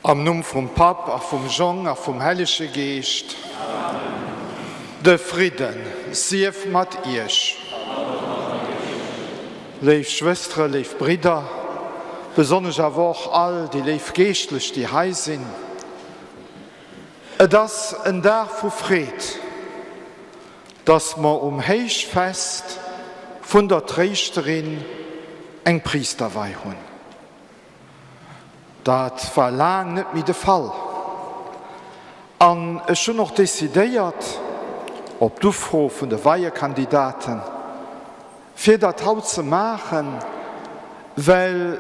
Am Numm vum Papp a vum Jong a vum Hellege Geescht. Amen. De Fridden sief mat iech. Léif Schwëstere, léif Bridder, besonnesch awer och all déi léif Geeschtlech, déi hei sinn, Et ass en Dag vu Freed, dass mer um Héichfest vun der Tréischterin eng Priisterwei hunn. Dat war laang net méi de Fall. An ech hunn och decidéiert, op d'Ufro vun de Weiekandidaten, fir dat haut ze maachen, well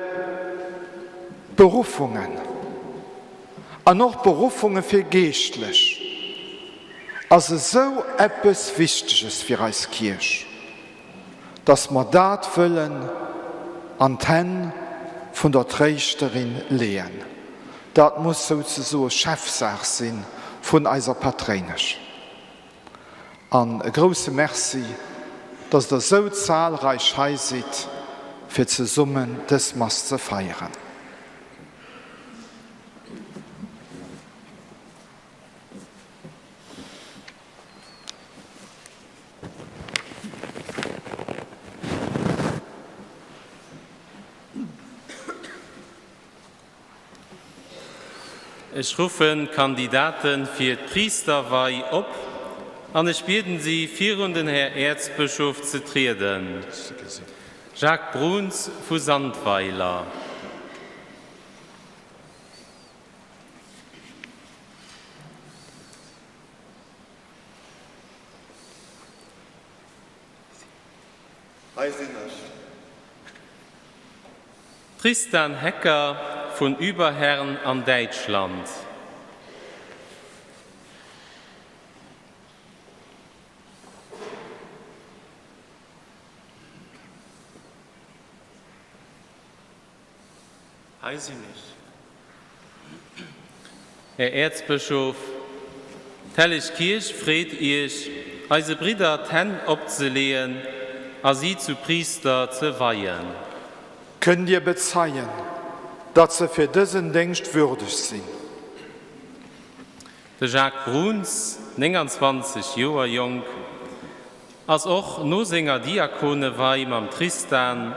d'Beruffungen an och d'Beruffunge fir Geeschtlech ass esou eppes Wichteges fir eis Kierch. Dass mer dat wëllen an d'Hänn vun der Tréischterin leeën, dat muss souzesoe Chefsaach si vun eiser Patréinesch. An e grouse Merci, dass Der esou zahlreich hei sidd, fir zesummen dës Mass ze feieren. Ech ruffen d'Kandidate fir d'Priisterwei op an ech bieden si, virun den Här Äerzbëschof ze trieden. Jacques Bruns vu Sandweiler. Hei sinn ech. Tristan Hecker vun Überherrn an Däitschland. Hei sinn ech. Här Äerzbëschof, d'Helleg Kierch freet Iech, eise Bridder d'Hänn opzeleeën a si zu Priister ze weien. Kënnt Dir bezeien, datt se fir dësen Déngscht würdeg sinn? De Jacques Bruns, 29 Joer jonk, ass och no senger Diakonewei mam Tristan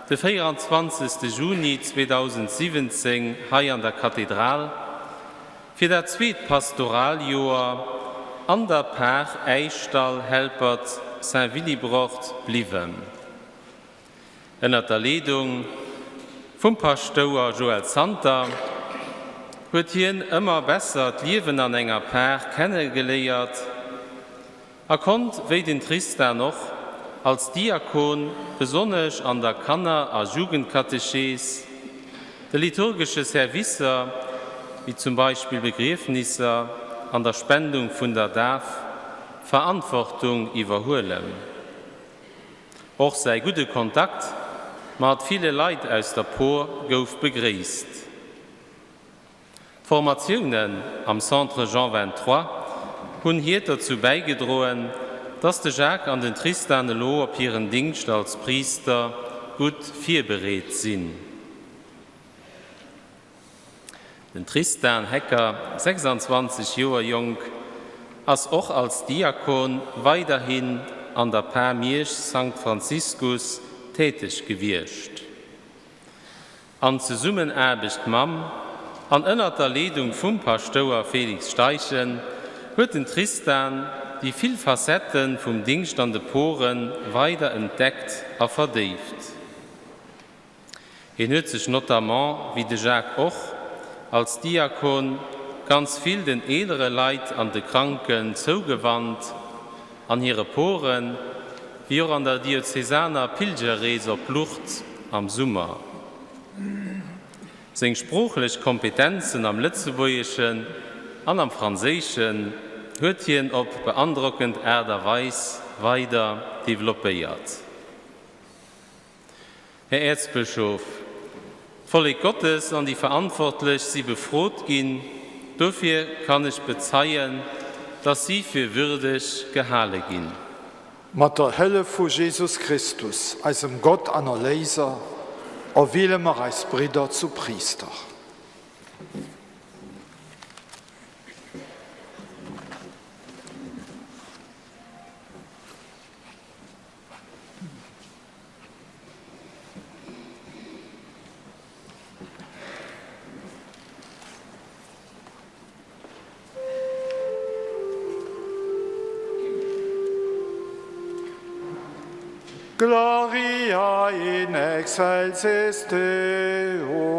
de 24. Juni 2017 hei an der Kathedral fir dat zweet Pastoraljoer an der Par Äischdall Helpert Saint-Willibrord bliwwen. Ënnert der Leedung vum Paschtouer Joël Santer huet hien ëmmer besser d'Liewen an enger Par kennegeléiert a konnt, wéi den Tristan och, als Diakon besonnesch an der Kanner a Jugendkatechees, de liturgesche Servicer, wéi zum Beispill Begriefnisser an der Spendung vun der Daf, Verantwortung iwwerhuelen. Och säi gudde Kontakt mat ville Leit aus der Por gouf begréisst. D'Formatiounen am Centre Jean 23 hunn hiert derzou bäigedroen, dass de Jacques an den Tristan elo op hiren Dingscht als Priister gutt virbereet sinn. Den Tristan Hecker, 26 Joer jonk, ass och als Diakon weiderhin an der Par Miersch Sankt Franziskus täteg gewiescht. An Zesummenaarbecht mam an ënnert der Leedung vum Paschtouer Felix Steichen huet den Tristan déi vill Facettë vum Dingscht an de Poren weider entdeckt a verdéift. Hien huet sech notamment, wéi de Jacques och, als Diakon ganz vill den eelere Leit an de Kranken zougewannt, an hire Poren, wéi och an der diözesaner Pilgerrees op Lourdes am Summer. Seng sproochlech Kompetenzen am Lëtzebuergeschen an am Franséischen huet hien op beandrockend Aart a Weis weider developpéiert. Här Äerzbëschof, d'Vollek Gottes an déi Verantwortlech si befrot ginn, dofir kann ech bezeien, dass si fir würdeg gehale ginn. Mat der Hëllef vu Jesus Christus, eisem Gott an Erléiser, erwiele mer eis Bridder zu Priister. Gloria in excelsis Deo.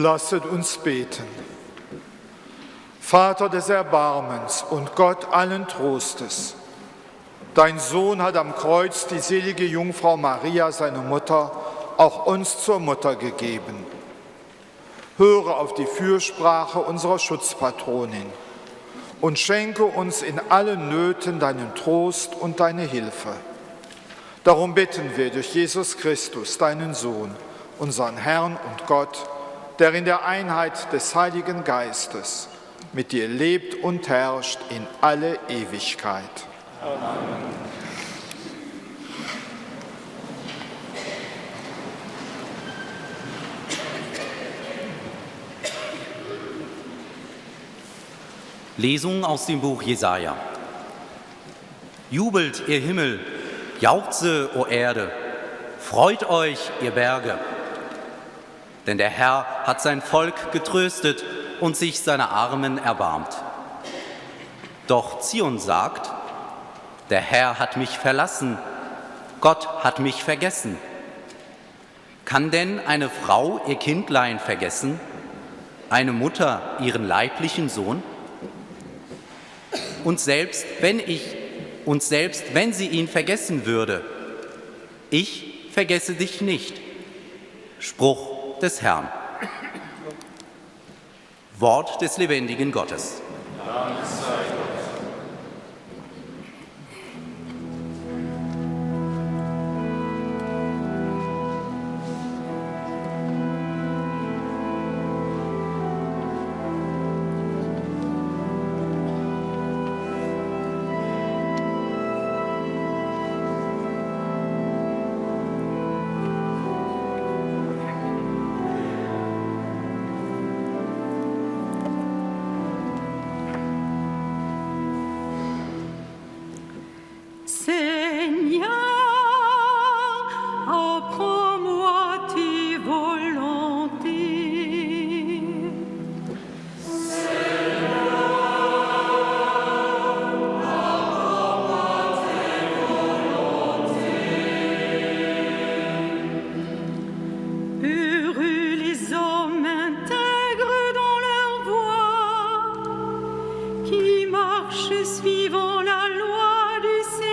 Lasset uns beten. Vater des Erbarmens und Gott allen Trostes, dein Sohn hat am Kreuz die selige Jungfrau Maria, seine Mutter, auch uns zur Mutter gegeben. Höre auf die Fürsprache unserer Schutzpatronin und schenke uns in allen Nöten deinen Trost und deine Hilfe. Darum bitten wir durch Jesus Christus, deinen Sohn, unseren Herrn und Gott, der in der Einheit des Heiligen Geistes mit dir lebt und herrscht in alle Ewigkeit. Amen. Lesung aus dem Buch Jesaja. Jubelt, ihr Himmel, jauchze, o Erde, freut euch, ihr Berge. Denn der Herr hat sein Volk getröstet und sich seiner Armen erbarmt. Doch Zion sagt: Der Herr hat mich verlassen, Gott hat mich vergessen. Kann denn eine Frau ihr Kindlein vergessen, eine Mutter ihren leiblichen Sohn? Und selbst wenn ich und selbst wenn sie ihn vergessen würde, ich vergesse dich nicht. Spruch des Herrn. Wort des lebendigen Gottes. Dank sei Gott. Seigneur, apprends-moi tes volontés. Seigneur, apprends-moi tes volontés. Heureux les hommes intègres dans leur voie, qui marchent suivant la loi du Seigneur.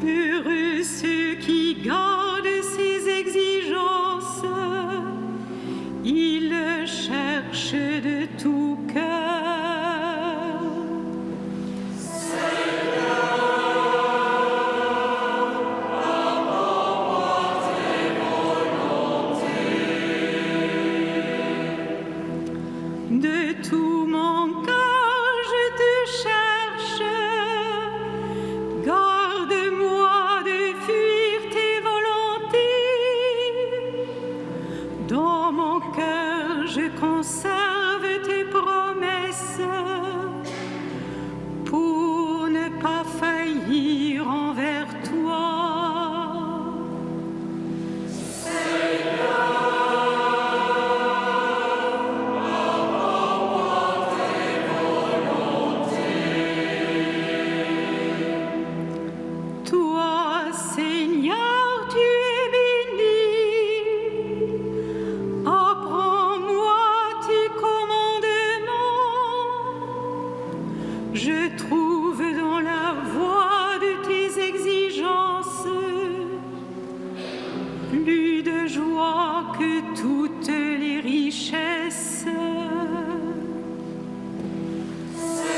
Heureux ceux qui gardent ses exigences, ils le cherchent de tout cœur. Seigneur, apprends-moi tes volontés. De tout mon cœur, je te cherche. Garde-moi de fuir tes volontés. Dans mon cœur, je conserve tes promesses pour ne pas faillir envers toi. Seigneur, apprends-moi tes volontés. Toi, Seigneur, tu es béni. Apprends-moi tes commandements. Je trouve dans la voie de tes exigences plus de joie que toutes les richesses. Seigneur,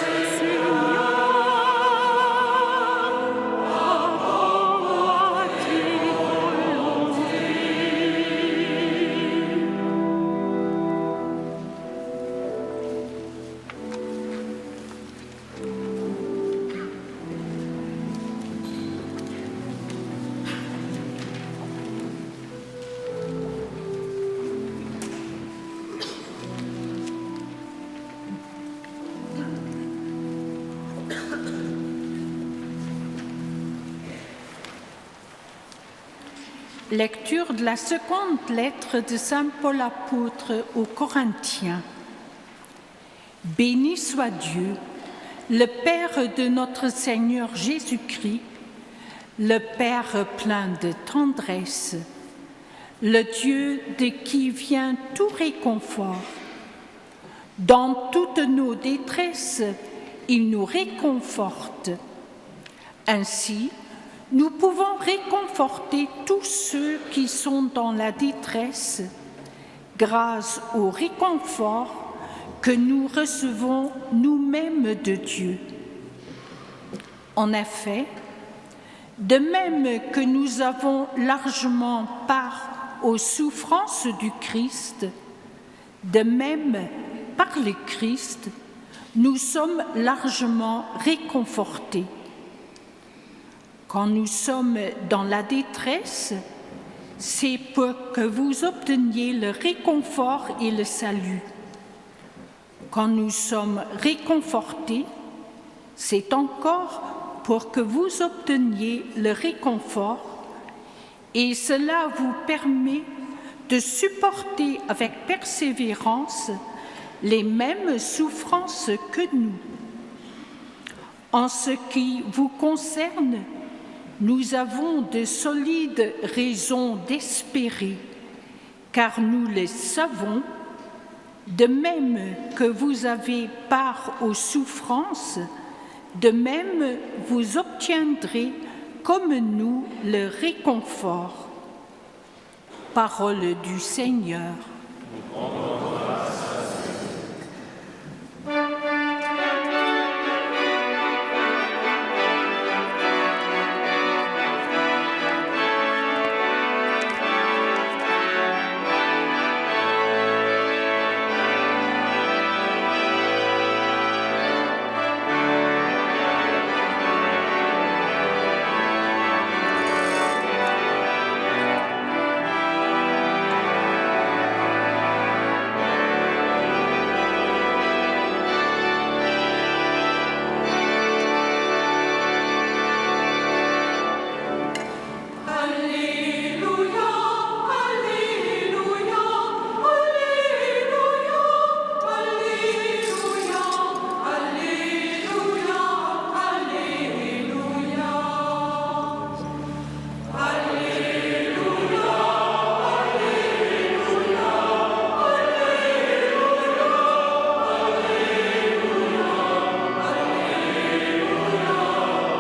apprends-moi tes volontés. Lecture de la seconde lettre de Saint Paul apôtre aux Corinthiens. Béni soit Dieu, le Père de notre Seigneur Jésus-Christ, le Père plein de tendresse, le Dieu de qui vient tout réconfort. Dans toutes nos détresses, il nous réconforte. Ainsi, nous pouvons réconforter tous ceux qui sont dans la détresse grâce au réconfort que nous recevons nous-mêmes de Dieu. En effet, de même que nous avons largement part aux souffrances du Christ, de même par le Christ, nous sommes largement réconfortés. Quand nous sommes dans la détresse, c'est pour que vous obteniez le réconfort et le salut. Quand nous sommes réconfortés, c'est encore pour que vous obteniez le réconfort et cela vous permet de supporter avec persévérance les mêmes souffrances que nous. En ce qui vous concerne, nous avons de solides raisons d'espérer, car nous les savons, de même que vous avez part aux souffrances, de même vous obtiendrez comme nous le réconfort. Parole du Seigneur. Alleluia, Alleluia, Alleluia, Alleluia, Alleluia, Alleluia. Alleluia, Alleluia, Alleluia, Alleluia,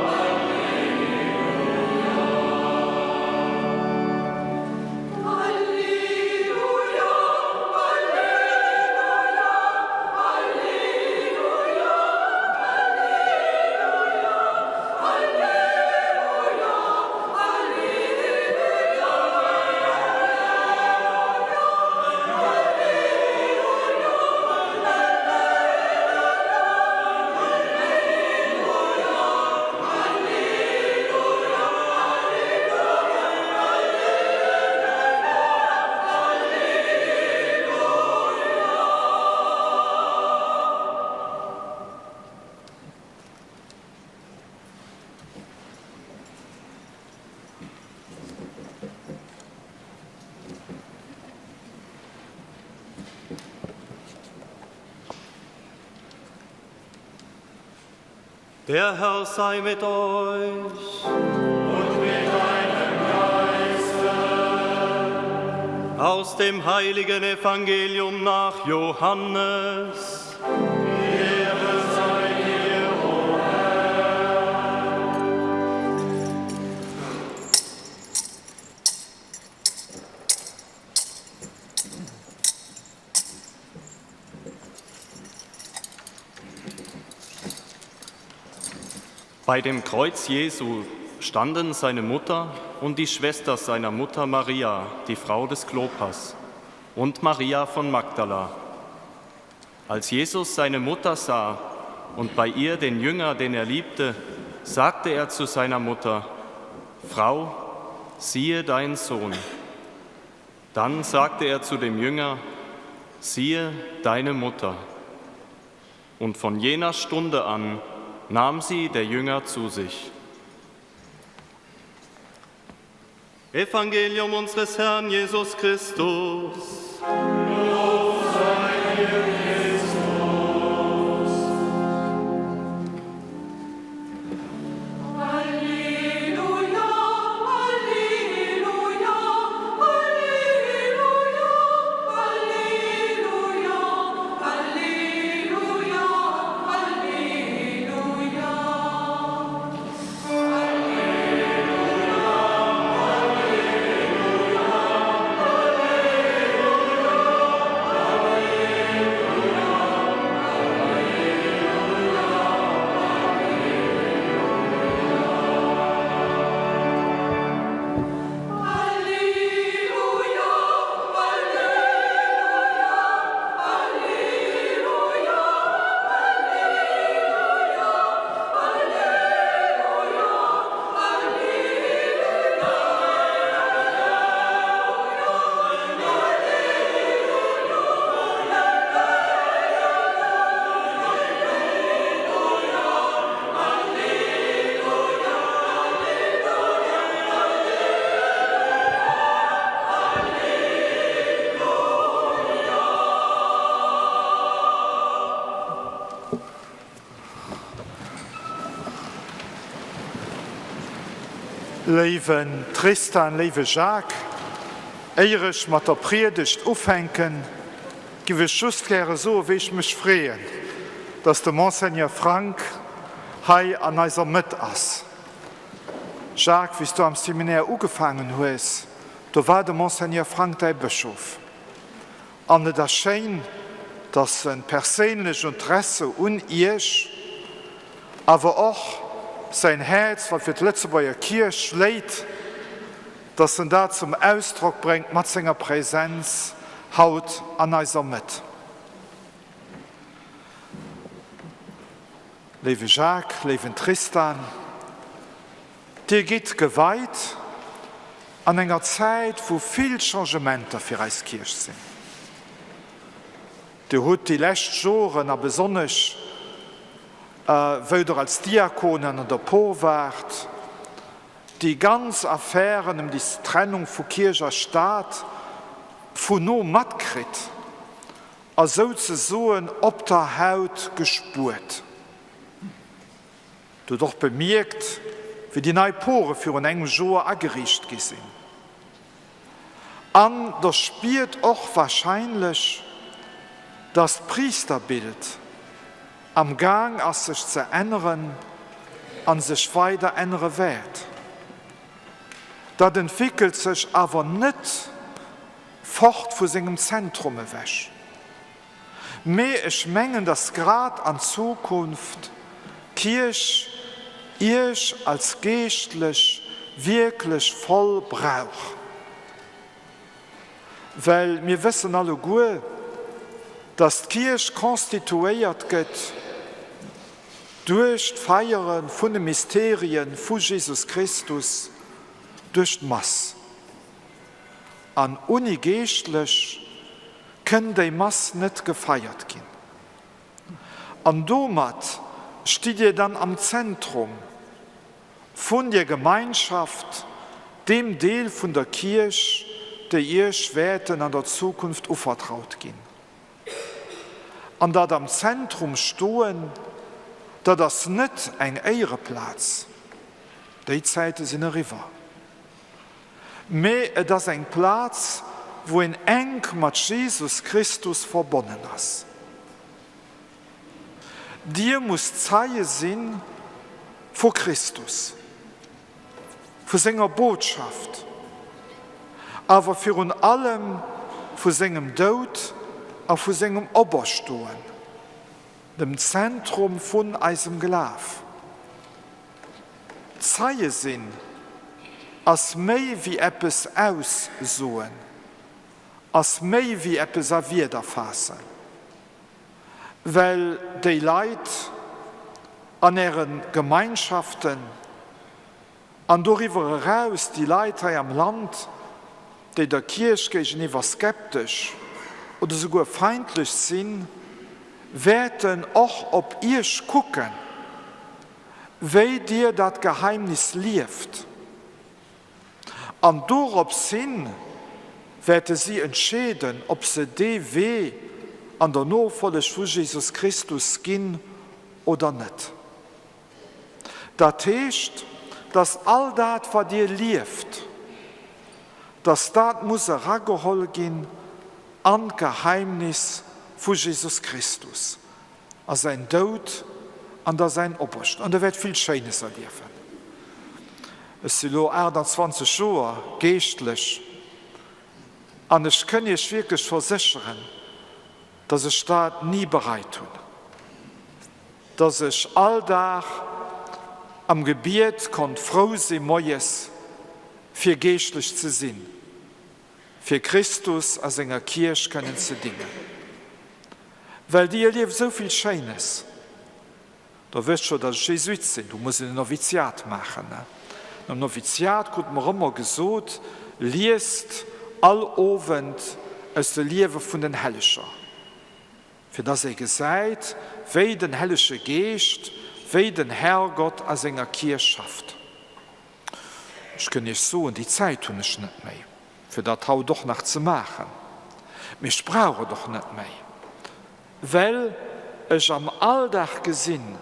Alleluia. Alleluia, Alleluia, Alleluia, Alleluia, Der Herr sei mit euch. Und mit deinem Geiste. Aus dem heiligen Evangelium nach Johannes. Ehre sei dir, o Herr. Bei dem Kreuz Jesu standen seine Mutter und die Schwester seiner Mutter Maria, die Frau des Klopas, und Maria von Magdala. Als Jesus seine Mutter sah und bei ihr den Jünger, den er liebte, sagte er zu seiner Mutter: Frau, siehe dein Sohn. Dann sagte er zu dem Jünger: Siehe deine Mutter. Und von jener Stunde an nahm sie der Jünger zu sich. Evangelium unseres Herrn Jesus Christus. Lob sei dir, Christus. Alleluia, Alleluia, Alleluia, Alleluia, Alleluia, Alleluia. Alleluia, Alleluia, Alleluia. Léiwen Tristan, léiwe Jacques, éier ech mat der Priedegt ufänken, giff ech just gäre soen, wéi ech mech freeën, dass de Monseigneur Frank hei an eiser Mëtt ass. Jacques, wéi s du am Seminaire ugefaangen hues, do war de Monseigneur Frank däi Bëschof. An et ass schéin, dass en perséinlech Interesse un Iech, awer och säin Häerz, wat fir d'Lëtzebuerger Kierch schléit, dass en dat zum Ausdrock bréngt mat senger Präsenz haut an eiser Mëtt. Léiwe Jacques, léiwen Tristan, Dir gitt geweit an enger Zäit, wou vill Changementer fir eis Kierch sinn. Dir hutt déi lescht Joren a besonnesch wou Der als Diakonen an der Por waart, déi ganz Affären ëm déi Trennung vu Kierch a Staat vun no matkritt a souzesoen op der Haut gespuert. Du hutt och bemierkt, wéi déi nei Pore virun engem Joer ageriicht gi sinn. An Der spiert och wahrscheinlech, dass d'Priisterbild am Gaang ass sech ze änneren an sech weider ännere wäert. Dat entwickelt sech awer net fort vu sengem Zentrum ewech. Mee ech mengen, dass grad an Zukunft d'Kierch Iech als Geeschtlech wierklech voll brauch. Well mir wëssen alleguer, dass d'Kierch constituéiert gëtt duerch d'Feiere vun de Mysterien vu Jesus Christus, duerch d'Mass. An unni Geeschtlech kënn déi Mass net gefeiert ginn. An domat stitt Dir dann am Zentrum vun dir Gemeinschaft, deem Deel vun der Kierch, déi Iech wäerten an der Zukunft uvertraut ginn. An dat am Zentrum stoen, dat ass net eng Éiereplaz, déi Zäite sinn eriwwer. Mee et ass eng Plaz, wou een enk mat Jesus Christus verbonnen ass. Dir musst Zeie si vu Christus, vu senger Botschaft, awer virun allem vu sengem Doud a vu sengem Operstoen, dem Zentrum vun eisem Glaf. Zeie sinn ass méi wéi eppes aussoen, ass méi wéi eppes a Wierder faassen. Well déi Leit an äre Gemeinschaften an doriwwer eraus déi Leit hei am Land, déi der Kierch géigeniwwer skeptesch oder souguer feindlech sinn, wäerten och op Iech kucken, wéi Dir dat Geheimnis lieft. An dorops hin wäerte si entscheeden, ob se dee Wee an der Nofolleg vu Jesus Christus ginn oder net. Dat heescht, dass all dat, wat Dir lieft, dass dat muss erageholl ginn an d'Geheimnis vu Jesus Christus, a säin Doud an da säin Operstoen. An Der wäert vill Schéines erliewen. Ech si lo 28 Joer Geeschtlech an ech kënn Iech wierklech versécheren, dass ech dat ni bereit hunn, dass ech all Dag am Gebiet konnt frou si moies, fir geeschtlech ze sinn, fir Christus a senger Kierch kënnen ze dingen. Well déi erlieft esou vill Schéines. Der wësst scho, datt ech Jesuit sinn, do muss een en Noviziat maachen. Am Noviziat krute mer ëmmer gesot, Liest all Owend aus de Liewe vun den Helleger, fir datt ee gesäit, wéi den Hellege Geescht, wéi den Herrgott a senger Kierch schafft. Ech kënn Iech soen, déi Zäit hunn ech net méi, fir dat haut och nach ze maachen. Mee ech brauch et och net méi, well ech am Alldag gesinn,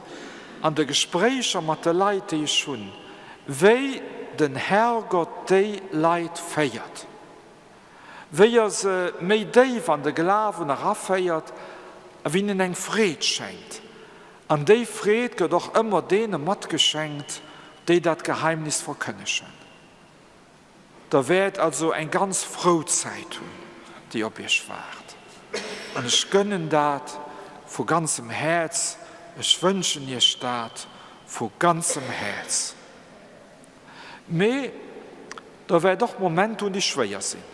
an de Gespréicher mat de Leit, déi ech hunn, wéi den Herrgott déi Leit féiert, wéi er se méi déif an de Glawen eraféiert a wéi hinnen eng Freed schenkt. An déi Freed gëtt och ëmmer deene matgeschenkt, déi dat Geheimnis verkënnegen. Der wäert also eng ganz frou Zäit hunn, déi op iech waart. An ech gënnen dat vu ganzem Häerz, ech wënschen iech dat vu ganzem Häerz. Mee der wäert och Momenter hunn, déi schwéier sinn,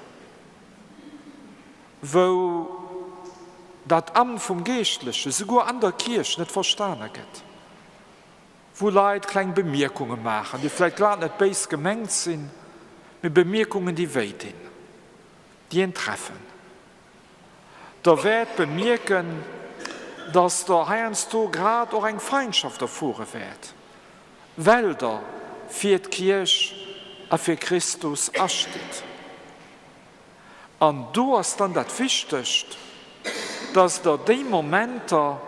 wou dat Amt vum Geeschtleche souguer an der Kierch net verstane gëtt. Wou Leit kleng Bemierkunge maachen, déi vläicht grad net béis gemengt sinn, mee Bemierkungen, déi wéi dinn, déi een treffen. Der wäert bemierken, dass Der heiansdo grad och eng Feindschaft erfuere wäert, well Der fir d'Kierch a fir Christus astitt. An do ass dann dat Wichtegt, dass Der déi Momenter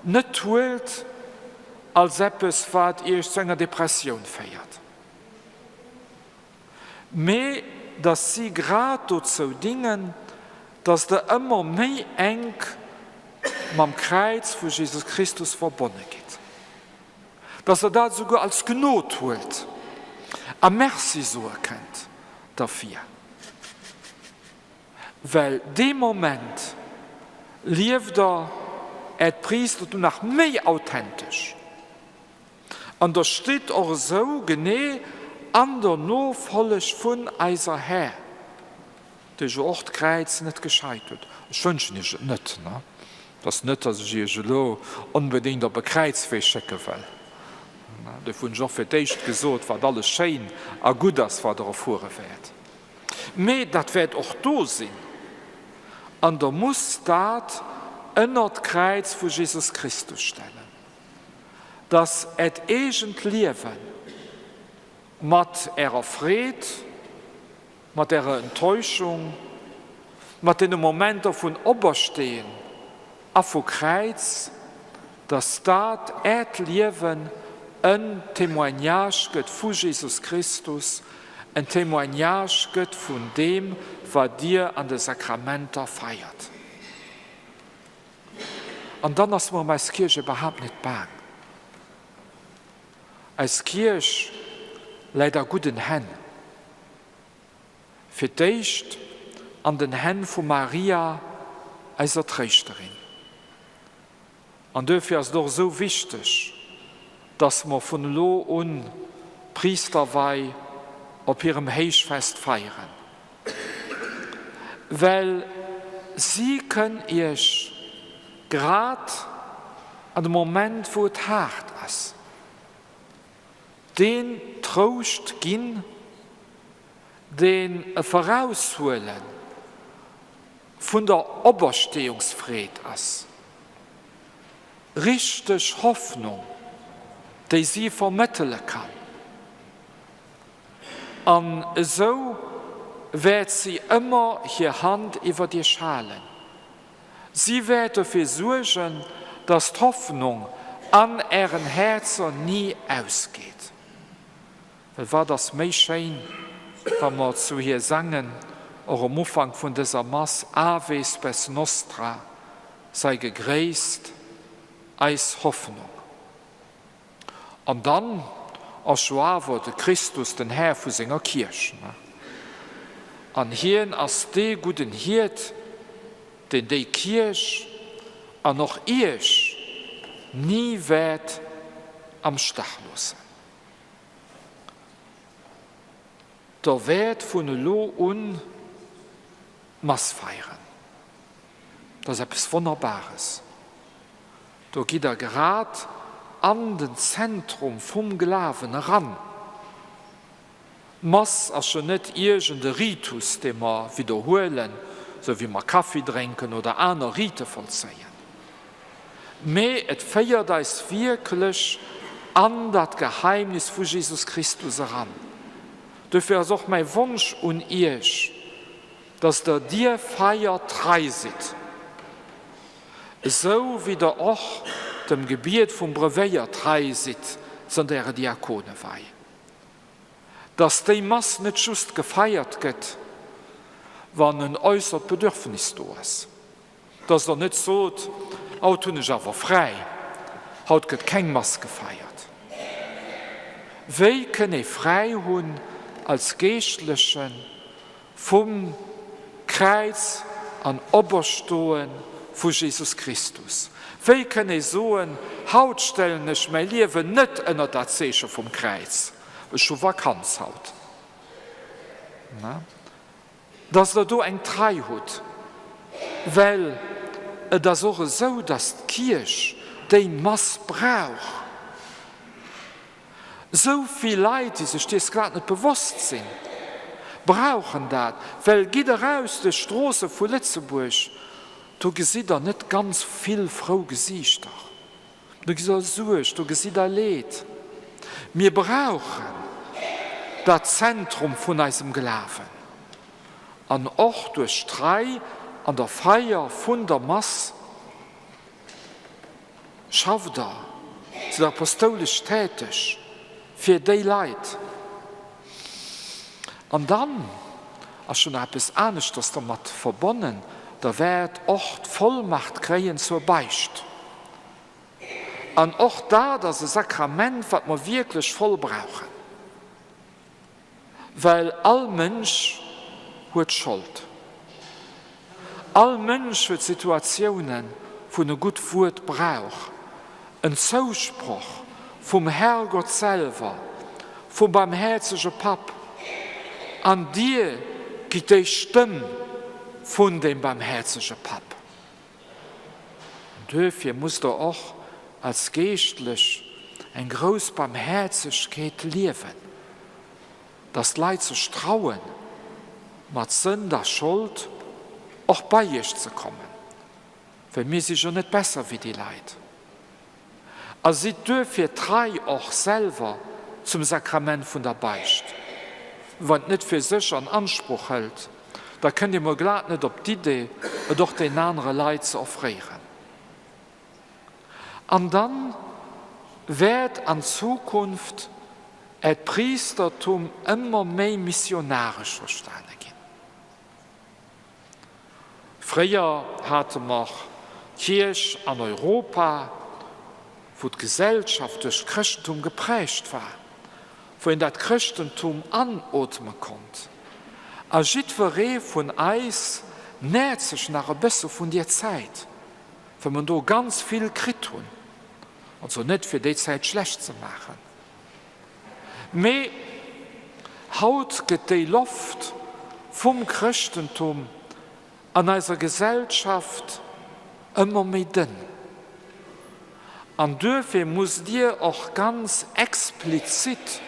net huelt als eppes, wat Iech zu enger Depressioun féiert, mee dass si grad dozou dingen, dass Der ëmmer méi enk mam Kräiz vu Jesus Christus verbonne gitt, dass Der dat esouguer als Gnod huelt a Merci soe kënnt derfir. Well dee Moment lieft der Äert Priistertum nach méi authentesch an der stitt och esou genee an der Nofolleg vun eiser Här, déi jo och d'Kräiz net gescheit huet. Ech wënschen Iech et net, ne? Et ass net, datt ech Iech elo onbedéngt op e Kräizwee schécke wëll. Dofir hunn ech och fir d'éischt gesot, wat alles schéin a gutt ass, wat Der erfuere wäert. Mee dat wäert och do sinn, an Der musst dat ënnert d'Kräiz vu Jesus Christus stellen, dass Äert eegent Liewe mat Ärer Freed, mat Ärer Enttäuschung, mat deene Momenter vun Opersteen a vu Kräiz, dass dat Äert Liewen en Témoignage gëtt vu Jesus Christus, en Témoignage gëtt vun deem, wat Dir an de Sakramenter feiert. An dann ass mer ëm eis Kierch iwwerhaapt net baang. Eis Kierch läit a gudden Hänn. Fir d'éischt an den Hänn vu Maria, eiser Tréischterin. An duerfir ass et och esou wichteg, dass mer vun elo un d'Priisterwei op hirem Héichfest feieren, well si kënn Iech grad an dem Moment, wou et haart ass, deen Trouscht ginn, deen e Veraushuele vun der Opersteeungsfreed ass, richteg Hoffnung, déi si vermëttele kann. An esou wäert si ëmmer hir Hand iwwert iech halen. Si wäert dofir suergen, dass d'Hoffnung an ären Häerzer ni ausgeet. Well wat ass méi schéin, wa mer zu hir sangen, och um Ufank vun dëser Mass, Ave spes nostra, sei gegréisst, eis Hoffnung. An dann ass jo awer de Christus den Här vu senger Kierch, an hien ass dee gudden Hiert, deen déi Kierch an och iech ni wäert am Stach loossen. Der wäert vun elo un d'Mass feieren. Dat ass eppes Wonnerbares. Do gitt Der grad an den Zentrum vum Glawen eran. D'Mass ass jo net iergend e Ritus, dee mer widderhuelen, sou wéi mer Kaffi drénken oder aner Rite vollzéien. Mee et féiert eis wierklech an dat Geheimnis vu Jesus Christus eran. Dofir ass och mäi Wonsch un iech, dass der dier Feier trei sidd, esou wéi der och dem Gebiet vum Brevéier trei sidd zënter ärer Diakonewei. Dass déi Mass net just gefeiert gëtt, wann en äussert Bedürfnis do ass. Dass Der net sot, Haut hunn ech awer fräi, haut gëtt keng Mass gefeiert. Wéi kënn ee fräi hunn als Geeschtleche vum Kräiz an Operstoe vu Jesus Christus? Wéi kënn ee soen, Haut stellen ech mäi Liewen net ënner dat Zeeche vum Kräiz, ech hu Vakanz haut? Dass Der do eng Trei hutt, well et ass och esou, dass d'Kierch déi Mass brauch. Esou vill Leit, déi sech dees grad net bewosst sinn, brauchen dat, well gitt eraus duerch d'Stroosse vu Lëtzebuerg, do gesitt Der net ganz vill frou Gesiichter. Do gesitt Der Suerg, do gesitt Der Leed. Mir brauchen dat Zentrum vun eisem Glawen. An och duerch d'Trei an der Feier vun der Mass schafft Der, sidd Der apostoulesch täteg fir déi Leit. An dann ass jo nach eppes aneschters dermat verbonnen, Der wäert och d'Vollmacht kréien zur Beicht. An och dat ass e Sakrament, wat mer wierklech voll brauchen, well all Mënsch huet Schold. All Mënsch huet Situatiounen, wou en e gutt Wuert brauch, en Zousproch vum Herrgott selwer, vum barmhäerzege Papp. An dir gitt déi Stëmm vun deem barmhäerzege Papp. An duerfir musst der och als Geeschtlech eng grouss Barmhäerzegkeet liewen, dass d'Leit sech trauen, mat Sënd a Schold och bei iech ze kommen, well mir si jo net besser wéi déi Leit. A sidd duerfir trei och selwer zum Sakrament vun der Beicht. Wann et net fir sech an Ansproch hëlt, da kënnt ee mol glat net op d'Idee, et och den anere Leit ze offréieren. An dann wäert an Zukunft Äert Priestertum ëmmer méi missionaresch verstane ginn. Fréier hate mer d'Kierch an Europa, wou d'Gesellschaft duerch d'Chrëschtentum geprägt war, wou een dat Chrëschtentum anootme konnt. A jiddweree vun eis nährt sech nach e bësse vun dier Zäit, well mer do ganz vill kritt hunn. Also net fir déi Zäit schlecht ze maachen, mee haut gëtt déi Loft vum Chrëschtentum an eiser Gesellschaft ëmmer méi dënn. An duerfir musst Dir och ganz explizit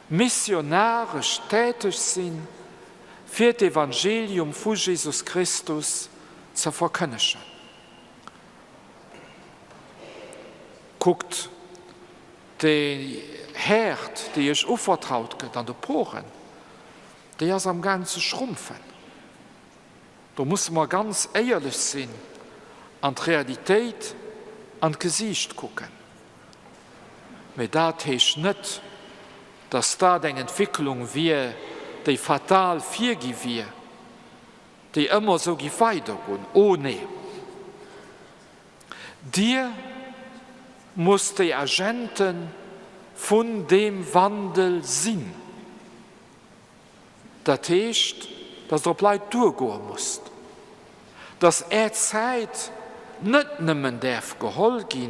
missionaresch täteg sinn, fir d'Evangelium vu Jesus Christus ze verkënnegen. Kuckt déi Häerd, déi iech uvertraut gëtt an de Poren, déi ass am Gaang ze schrumpfen. Do musse mer ganz éierlech sinn an d'Realitéit an d'Gesiicht kucken. Mee dat heescht net, dass dat eng Entwicklung wier, déi fatal virgi wier, déi ëmmer esou giff weidergoen. Oh nee! Dir musst déi Agente vun deem Wandel sinn. Dat heescht, dass Der op Leit duergoe musst, dass Är Zäit net nëmmen däerf geholl gi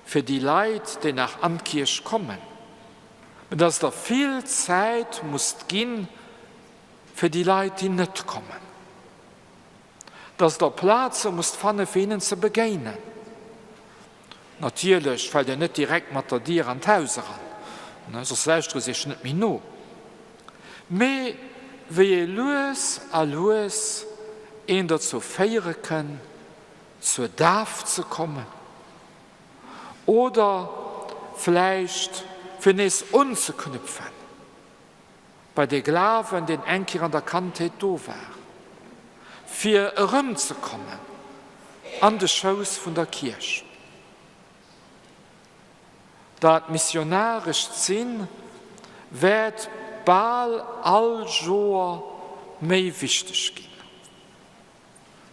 fir déi Leit, déi nach an d'Kierch kommen, mä dass Der vill Zäit musst gi fir déi Leit, déi net kommen, dass Der Plaze musst fanne fir hinnen ze begéinen. Natierlech fält een net direkt mat der Dier an d'Haus eran, soss lauschtere se iech net méi no. Mee wéi ee lues a lues een dozou féiere kënn, zur Daf ze kommen oder vläicht fir nees unzeknüpfen bei dee Glawen, deen eng Kéier an der Kandheet do war, fir erëmzekommen an de Schouss vun der Kierch. Dat missionarescht Sinn. Wäert bal all Joer méi wichteg ginn.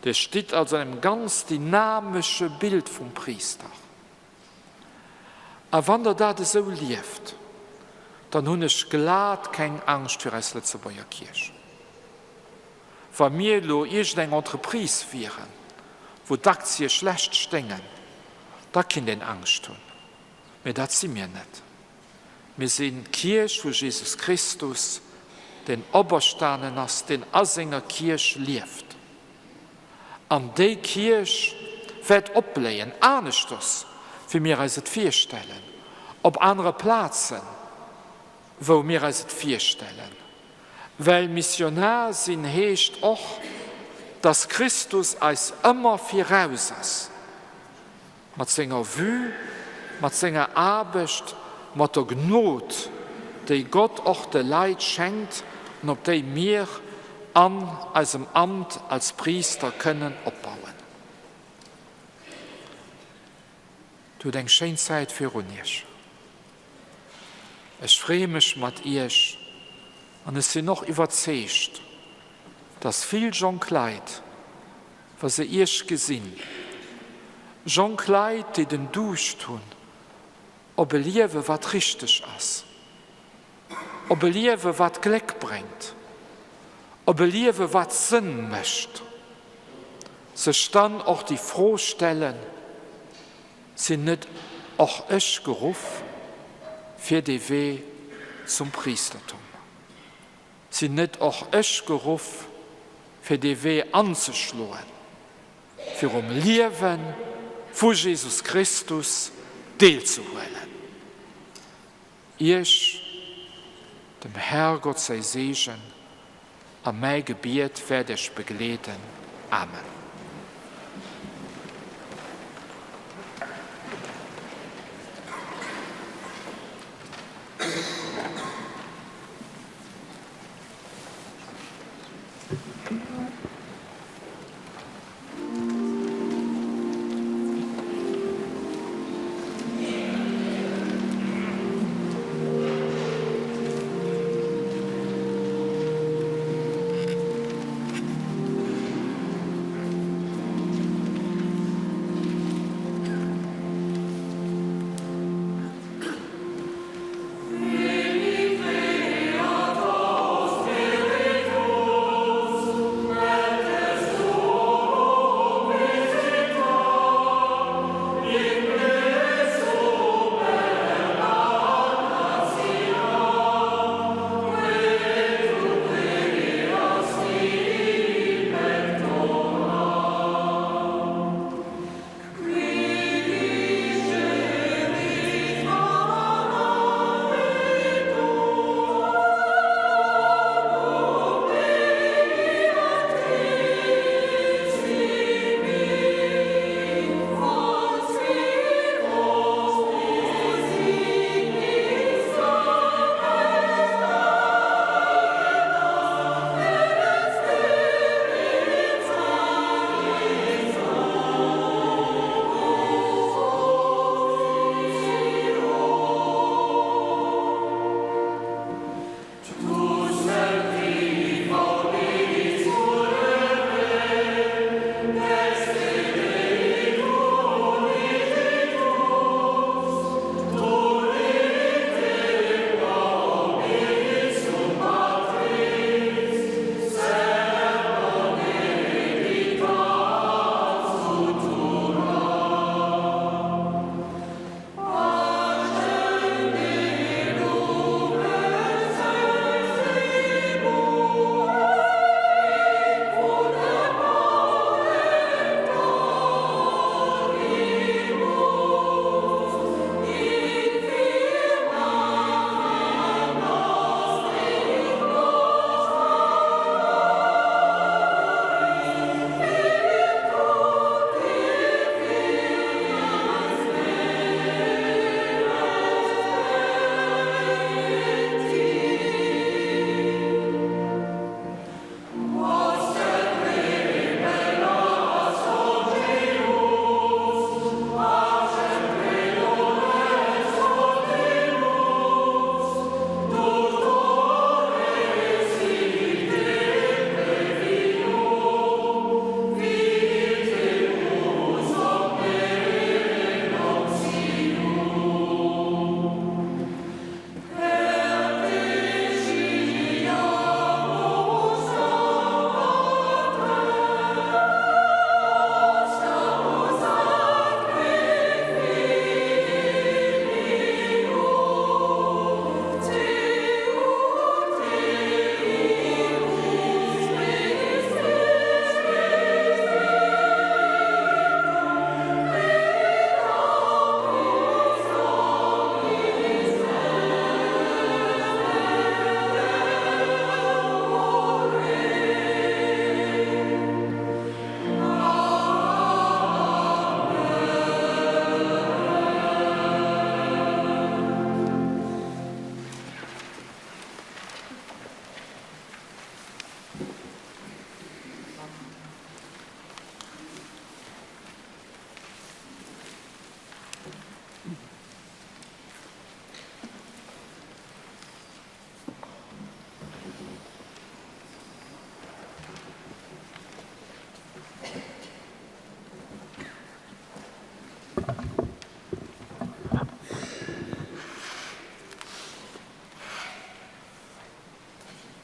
Dir stitt also an engem ganz dynamesche Bild vum Priister. A wann Der dat esou lieft, dann hunn ech glat keng Angscht fir eis Lëtzebuerger Kierch. Wa mir elo iergendeng Entreprise wieren, wou d'Aktie schlecht sténgen, da kinnt een Angscht hunn. Mä dat si mir net. Mir sinn d'Kierch vu Jesus Christus, deen operstanen ass, deen a senger Kierch lieft. An déi Kierch wäert opbléien, aneschters wéi mir eis et virstellen, op anere Plazen, wou mir eis et virstellen. Well Missionar sinn heescht och, dass Christus eis ëmmer viraus ass. Mat senger Vue, mat senger Aarbecht, mat der Gnod, déi Gott och de Leit schenkt an op déi mir an eisem Amt als Priister kënnen opbauen. Dir hutt eng schéin Zäit virun Iech. Ech freeë mech mat Iech an ech sinn och iwwerzeegt, dass vill jonk Leit, wa se Iech gesinn, jonk Leit, déi den Duuscht hunn op e Liewe wat richteg ass, op e Liewe wat Gléck bréngt, op e Liewe wat Sënn mécht, sech dann och déi Fro stellen, Sinn net och ech geruff fir dee Wee zum Priistertum? Sinn net och ech geruff fir dee Wee anzeschloen, fir um Liewe vu Jesus Christus deelzehuelen? Iech dem Herrgott säi Seegen a mäi Gebiet wäert iech begleeden. Amen.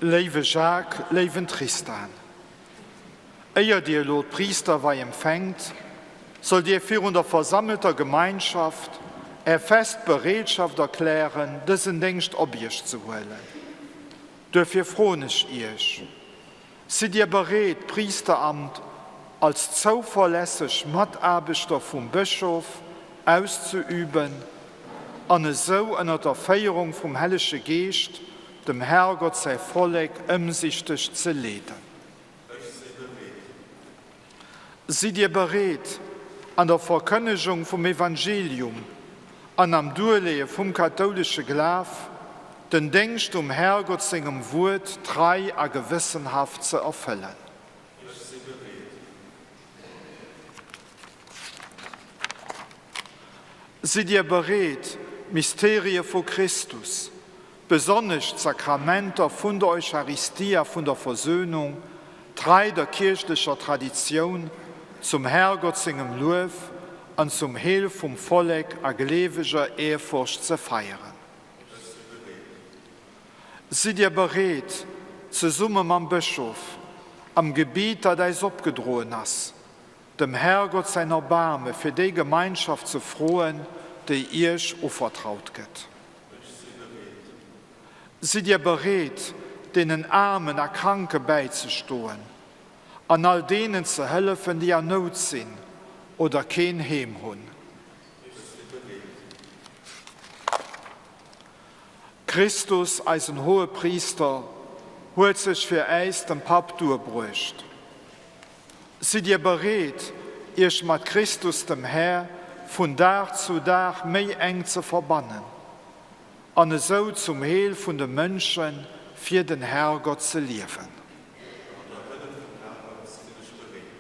Léiwe Jacques, léiwen Tristan, éier Dir elo d'Priisterwei empfänkt, sollt Dir virun der versammelter Gemeinschaft Är fest Bereetschaft erklären, dësen Déngscht op Iech ze huelen. Duerfir froen ech Iech, Sidd Dir bereet, d'Priisteramt als zouverlässeg Mataarbechter vum Bëschof auszeüben an esou ënner der Féierung vum Hellege Geescht dem Herrgott säi Vollek ëmsichteg ze leeden? Ech si bereet. Sidd Dir bereet, an der Verkënnegung vum Evangelium an am Duerleeë vum kathoulesche Glaf den Déngscht um Herrgott sengem Wuert trei a gewëssenhaft ze erfëllen? Ech si bereet. Sidd Dir bereet, d'Mysterië vu Christus, besonnesch d'Sakramenter vun der Eucharistie a vun der Versöhnung, trei der kierchlecher Traditioun, zum Herrgott sengem Luef an zum Heel vum Vollek a gleeweger Ehrfurcht ze feieren? Ech si bereet. Sidd Dir bereet, zesumme mam Bëschof, am Gebiet, dat äis opgedroen ass, dem Herrgott säin Erbaarme fir déi Gemeinschaft ze froen, déi Iech uvertraut gëtt? Ech si bereet. Sidd Dir bereet, deenen Aarmen a Kranke bäizestoen an all deenen ze hëllefen, déi an Nout sinn oder keen Heem hunn? Ech si bereet. Christus, eisen Hohepriister, huet sech fir äis dem Papp duerbruecht. Sidd Dir bereet, Iech mat Christus, dem Här, vun Dag zu Dag méi enk ze verbannen an esou zum Heel vun de Mënsche fir den Herrgott ze liewen? Mat der Hëllef vum Herrgott sinn ech bereet.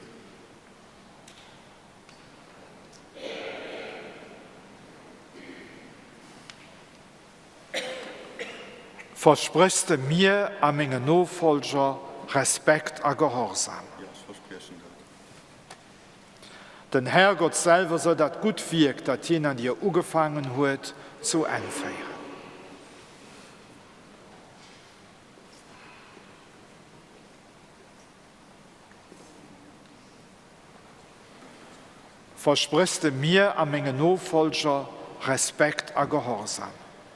Verspréchs de mir a mengen Nofollger Respekt a Gehorsam? Jo, ech verspriechen dat. Den Herrgott selwer soll dat gutt Wierk, dat hien an dir ugefaangen huet, zu Enn féieren. Verspréchs de mir a mengen Nofollger Respekt a Gehorsam?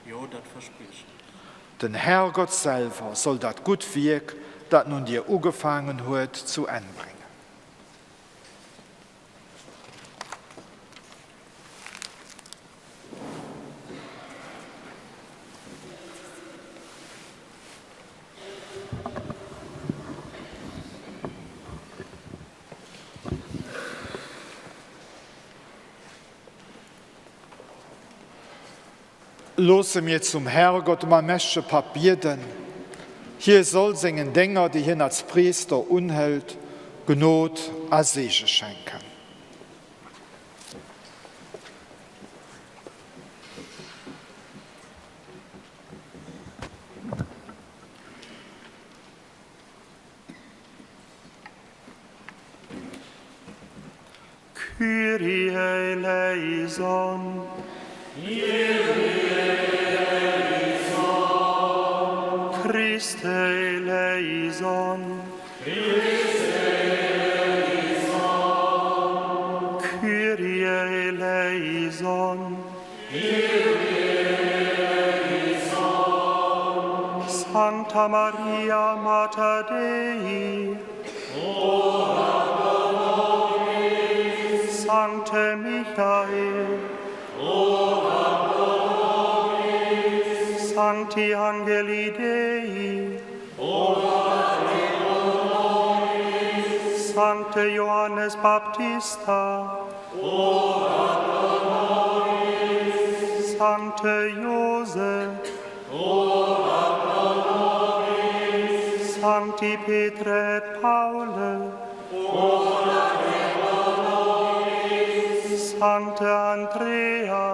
Jo, dat verspriechen ech. Den Herrgott selwer soll dat gutt Wierk, dat en un dir ugefaangen huet, zu Enn bréngen. Loosse mir zum Herrgott, dem allmächtege Papp, bieden, Hie soll sengen Dénger, déi hien als Priester unhëlt, Gnod a Seege schenken. Kyrie eleison. Kyrie eleison. Christe eleison. Christe eleison. Kyrie eleison. Kyrie eleison. Sancta Maria Mater Dei. Ora pro nobis. Sancte Michael. Ora pro nobis. Sancti Angeli Dei. Ora pro nobis. Sancte Johannes Baptista. Ora pro nobis. Sancte Joseph. Ora pro nobis. Sancti Petre et Paule. Ora pro nobis. Sancte Andrea.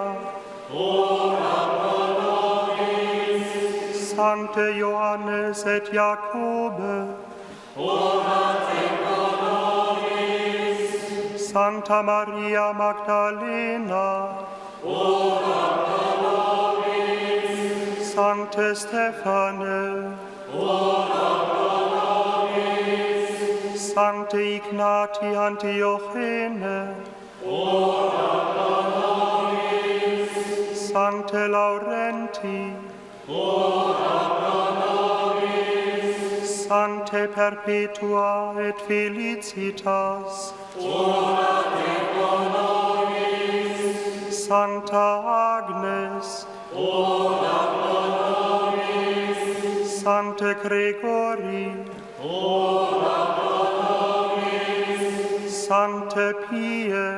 Ora pro nobis. Sancte Johannes et Jacobe. Ora pro nobis. Sancta Maria Magdalena. Ora pro nobis. Sancte Stephane. Ora pro nobis. Sancte Ignati Antiochene, Ora pro nobis. Sancte Laurenti, Ora pro nobis. Sancte Perpetua et Felicitas, Ora te pro nobis. Sancta Agnes, Ora pro nobis. Sancte Gregori, Ora pro nobis. Sancte Pie,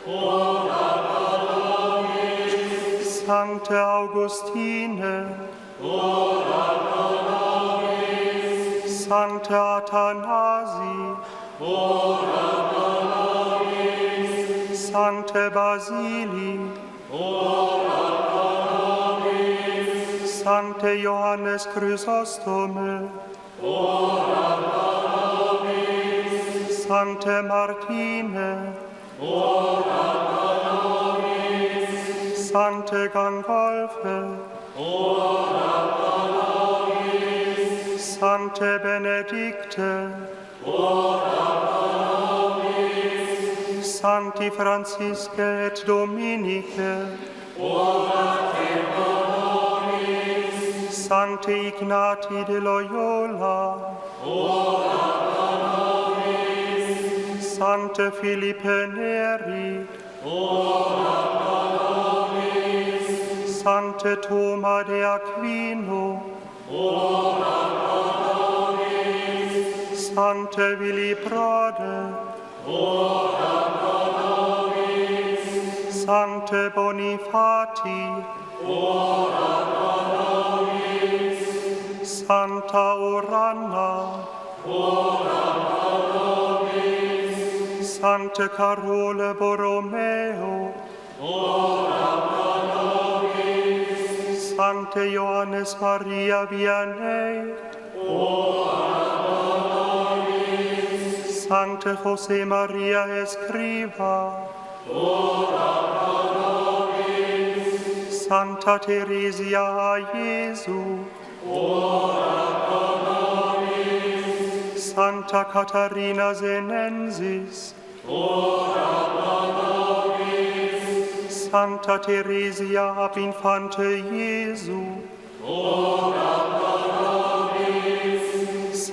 Ora pro nobis. Sancte Augustine, Ora pro nobis. Sancte Athanasi, Ora pro nobis. Sancte Basili, Ora pro nobis. Sancte Johannes Chrysostome, Ora pro nobis. Sancte Martine, Ora pro nobis. Sancte Gangolfe, Ora pro nobis. Sancte Benedicte, Ora pro nobis. Sancti Francisce et Dominice, Ora te pro nobis. Sancte Ignati de Loyola, Ora pro nobis. Sancte Philippe Neri, Ora pro nobis. Sancte Thoma de Aquino, Ora pro nobis. Sancte Willibrorde, Ora pro nobis. Sancte Bonifati, Ora pro nobis. Sancta Oranna, Ora pro nobis. Sancte Carole Borromeo, Ora pro nobis. Sancte Johannes Maria Vianney, Ora pro nobis. Sancte José Maria Escriva, Ora pro nobis. Sancta Theresia a Jesu, Ora pro nobis. Sancta Catharina Senensis, Ora pro nobis. Sancta Theresia ab Infante Jesu, Ora pro nobis.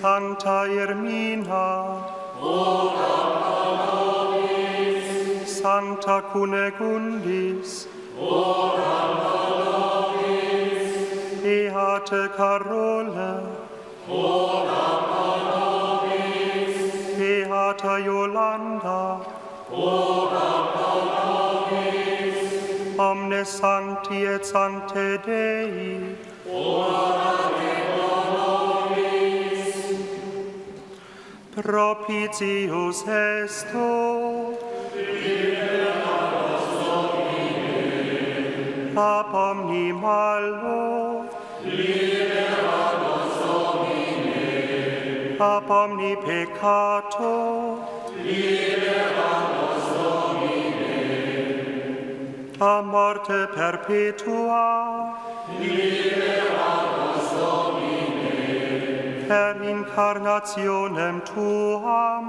Sancta Irmina, Ora pro nobis. Sancta Cunegundis, Ora pro nobis. Beate Carole, Ora pro nobis. Beata Jolanda, Ora pro nobis. Omnes Sancti et Sancte Dei, Ora te pro nobis. Propitius esto, Libera nos Domine. Ab omni malo, Libera nos Domine. Ab omni peccato, Libera nos Domine. A morte perpetua, Libera nos Domine. Per incarnationem tuam,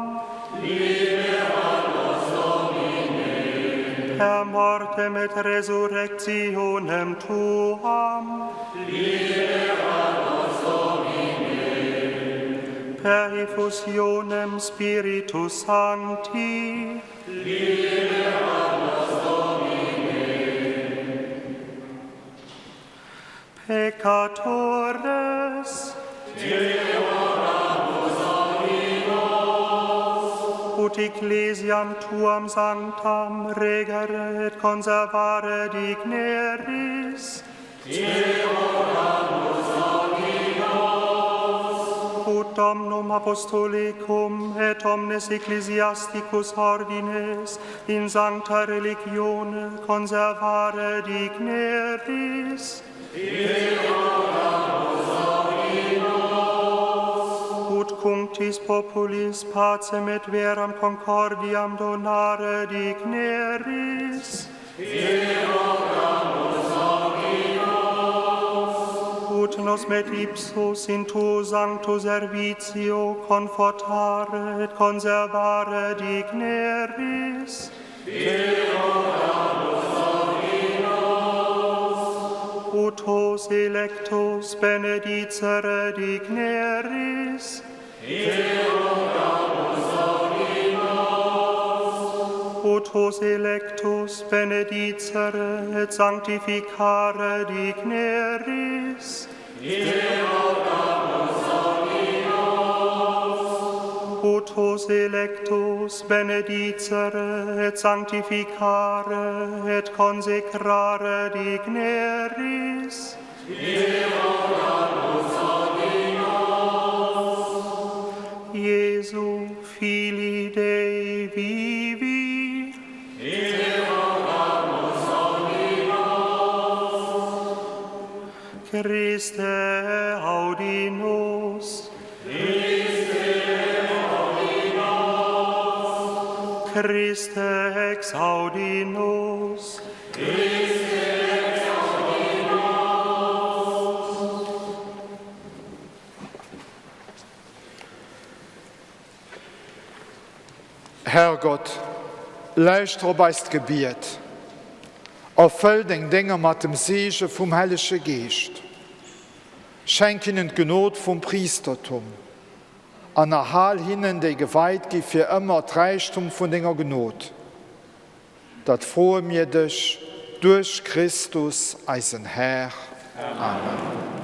Libera nos Domine. Per mortem et resurrectionem tuam, Libera nos Domine. Per effusionem Spiritus Sancti, Libera nos Domine. Peccatores, Te oramus Dominus. Ut ecclesiam tuam sanctam regere et conservare digneris, Te oramus Dominus. Ut domnum apostolicum et omnes ecclesiasticus ordines in sancta religione conservare digneris, Te oramus Dominus. Ut cunctis populis pacem et veram concordiam donare digneris, Te oramus Dominus. Ut nos met ipsos in tuo sancto servitio confortare et conservare digneris. Te rogamus, Dominus. Ut hos electos benedicere digneris. Te rogamus, Dominus. Ut hos electos benedicere et sanctificare digneris. Te rogamus, Dominus. Ut hos electos benedicere et sanctificare et consecrare digneris. Te rogamus, Dominus. Jesu, Filii Dei vivi. Te rogamus, Dominus. Christe, audi nos. Christe, audi nos. Christe, exaudi nos. Christe, exaudi nos. Herrgott, lauschter op eist Gebiet. Erfëll deng Dénger mat dem Seege vum Hellege Geescht. Schenk hinnen d'Genod vum Priistertum an erhal hinnen, déi geweit gi fir ëmmer, d'Räichtum vun denger Gnod. Dat froe mir dech duerch Christus, eisen Här. Amen.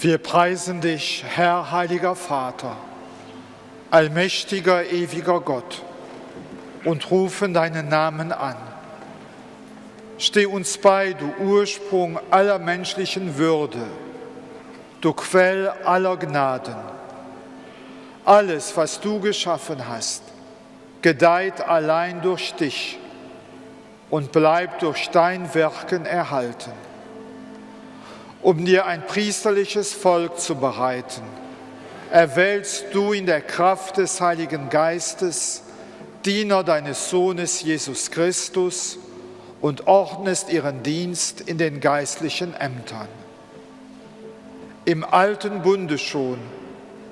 Wir preisen dich, Herr heiliger Vater, allmächtiger, ewiger Gott, und rufen deinen Namen an. Steh uns bei, du Ursprung aller menschlichen Würde, du Quell aller Gnaden. Alles, was du geschaffen hast, gedeiht allein durch dich und bleibt durch dein Wirken erhalten. Um dir ein priesterliches Volk zu bereiten, erwählst du in der Kraft des Heiligen Geistes Diener deines Sohnes Jesus Christus und ordnest ihren Dienst in den geistlichen Ämtern. Im alten Bunde schon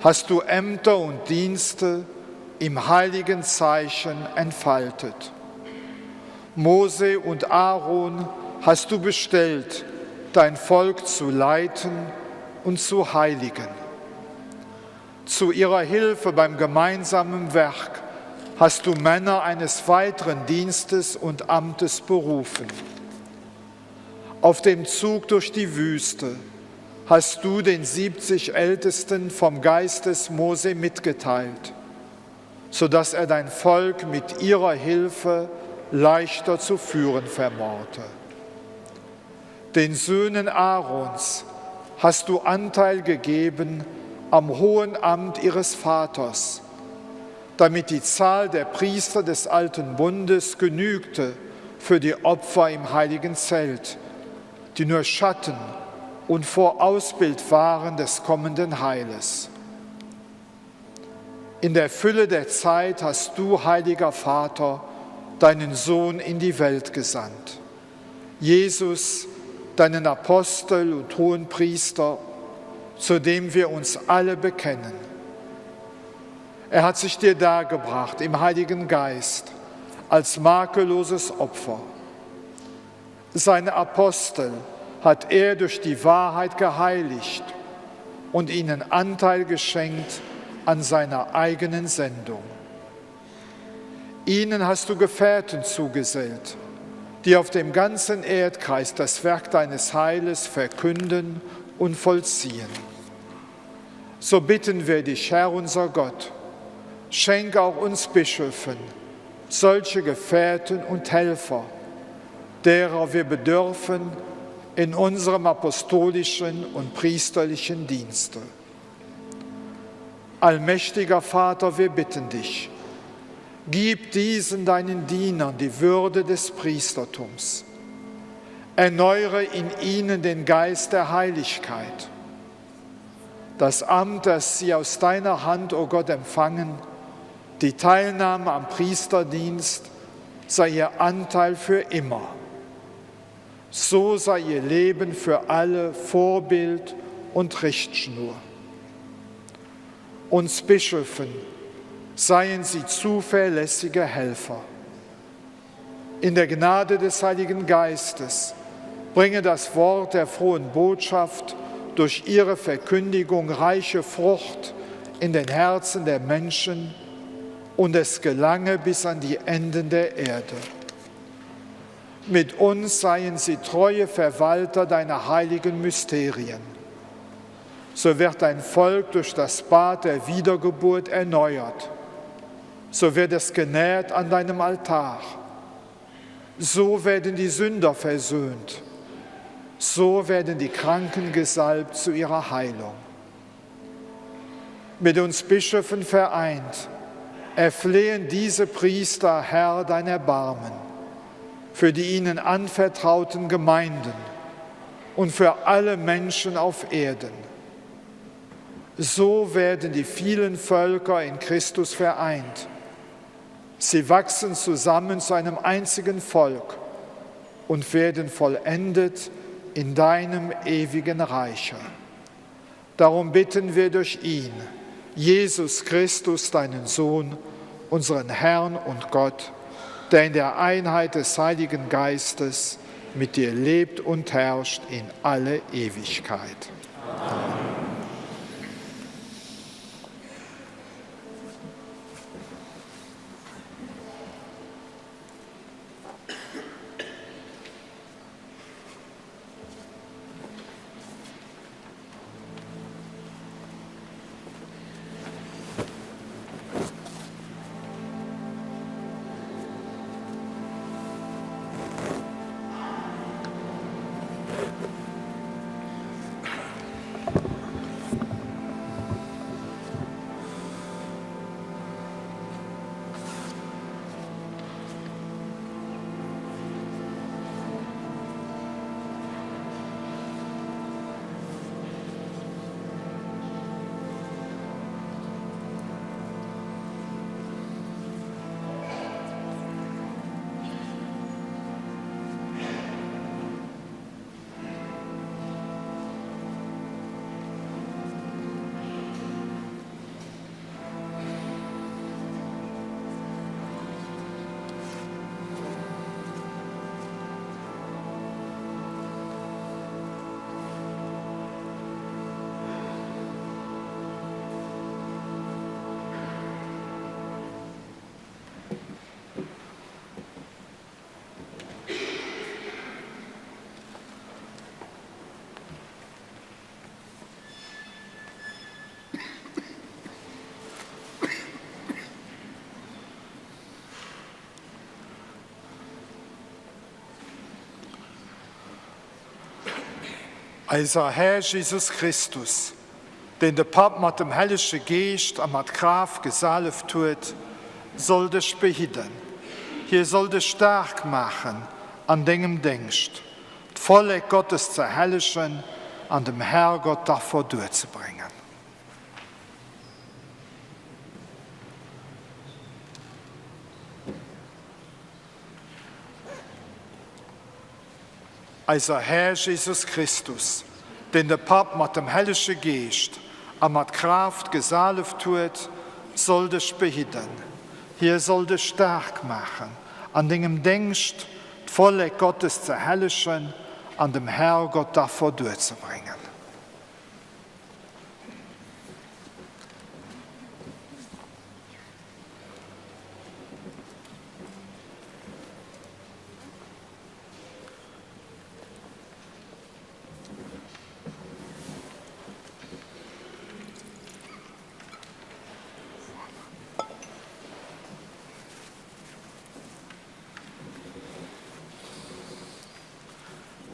hast du Ämter und Dienste im heiligen Zeichen entfaltet. Mose und Aaron hast du bestellt, dein Volk zu leiten und zu heiligen. Zu ihrer Hilfe beim gemeinsamen Werk hast du Männer eines weiteren Dienstes und Amtes berufen. Auf dem Zug durch die Wüste hast du den 70 Ältesten vom Geist des Mose mitgeteilt, so dass er dein Volk mit ihrer Hilfe leichter zu führen vermochte. Den Söhnen Aarons hast du Anteil gegeben am hohen Amt ihres Vaters, damit die Zahl der Priester des alten Bundes genügte für die Opfer im heiligen Zelt, die nur Schatten und Vorausbild waren des kommenden Heiles. In der Fülle der Zeit hast du, heiliger Vater, deinen Sohn in die Welt gesandt. Jesus, deinen Apostel und hohen Priester, zu dem wir uns alle bekennen. Er hat sich dir dargebracht im Heiligen Geist als makelloses Opfer. Seine Apostel hat er durch die Wahrheit geheiligt und ihnen Anteil geschenkt an seiner eigenen Sendung. Ihnen hast du Gefährten zugesellt, die auf dem ganzen Erdkreis das Werk deines Heiles verkünden und vollziehen. So bitten wir dich, Herr unser Gott, schenk auch uns Bischöfen solche Gefährten und Helfer, derer wir bedürfen in unserem apostolischen und priesterlichen Dienste. Allmächtiger Vater, wir bitten dich, gib diesen deinen Dienern die Würde des Priestertums. Erneuere in ihnen den Geist der Heiligkeit. Das Amt, das sie aus deiner Hand, o oh Gott, empfangen, die Teilnahme am Priesterdienst, sei ihr Anteil für immer. So sei ihr Leben für alle Vorbild und Richtschnur. Uns Bischöfen seien sie zuverlässige Helfer. In der Gnade des Heiligen Geistes bringe das Wort der frohen Botschaft durch ihre Verkündigung reiche Frucht in den Herzen der Menschen und es gelange bis an die Enden der Erde. Mit uns seien sie treue Verwalter deiner heiligen Mysterien. So wird dein Volk durch das Bad der Wiedergeburt erneuert. So wird es genährt an deinem Altar. So werden die Sünder versöhnt. So werden die Kranken gesalbt zu ihrer Heilung. Mit uns Bischöfen vereint, erflehen diese Priester, Herr, dein Erbarmen für die ihnen anvertrauten Gemeinden und für alle Menschen auf Erden. So werden die vielen Völker in Christus vereint. Sie wachsen zusammen zu einem einzigen Volk und werden vollendet in deinem ewigen Reiche. Darum bitten wir durch ihn, Jesus Christus, deinen Sohn, unseren Herrn und Gott, der in der Einheit des Heiligen Geistes mit dir lebt und herrscht in alle Ewigkeit. Amen. Eiser Här Jesus Christus, deen de Papp mat dem Hellege Geescht a mat Kraaft gesaleft huet, soll dech behidden. Hie soll dech staark maachen an dengem Déngscht, d'Vollek Gottes ze hellegen an dem Herrgott d'Affer duerzebréngen. Eiser Här Jesus Christus, deen de Papp mat dem Hellege Geescht a mat Kraaft gesaleft huet, soll dech behidden. Hie soll dech staark maachen an dengem Déngscht, d'Vollek Gottes ze hellegen an dem Herrgott d'Affer duerzebréngen.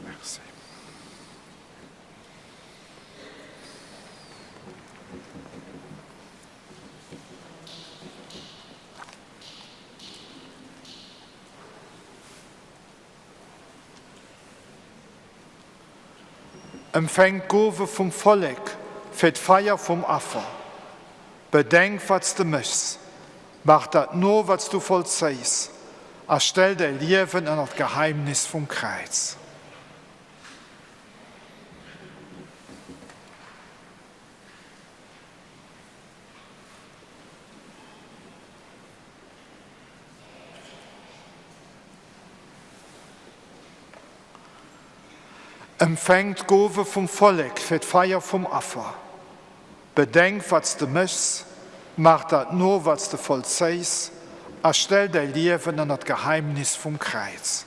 Merci. Empfänk d'Gowe vum Vollek fir d'Feier vum Affer. Bedenk, wat s de méchs, maach dat no, wat s du vollzéis, a stell däi Liewen ënner d'Geheimnis vum Kräiz. Empfänk d'Gowe vum Vollek fir d'Feier vum Affer. Bedenk, wat s de méchs, maach dat no, wat s de vollzéis, a stell däi Liewen ënner d'Geheimnis vum Kräiz.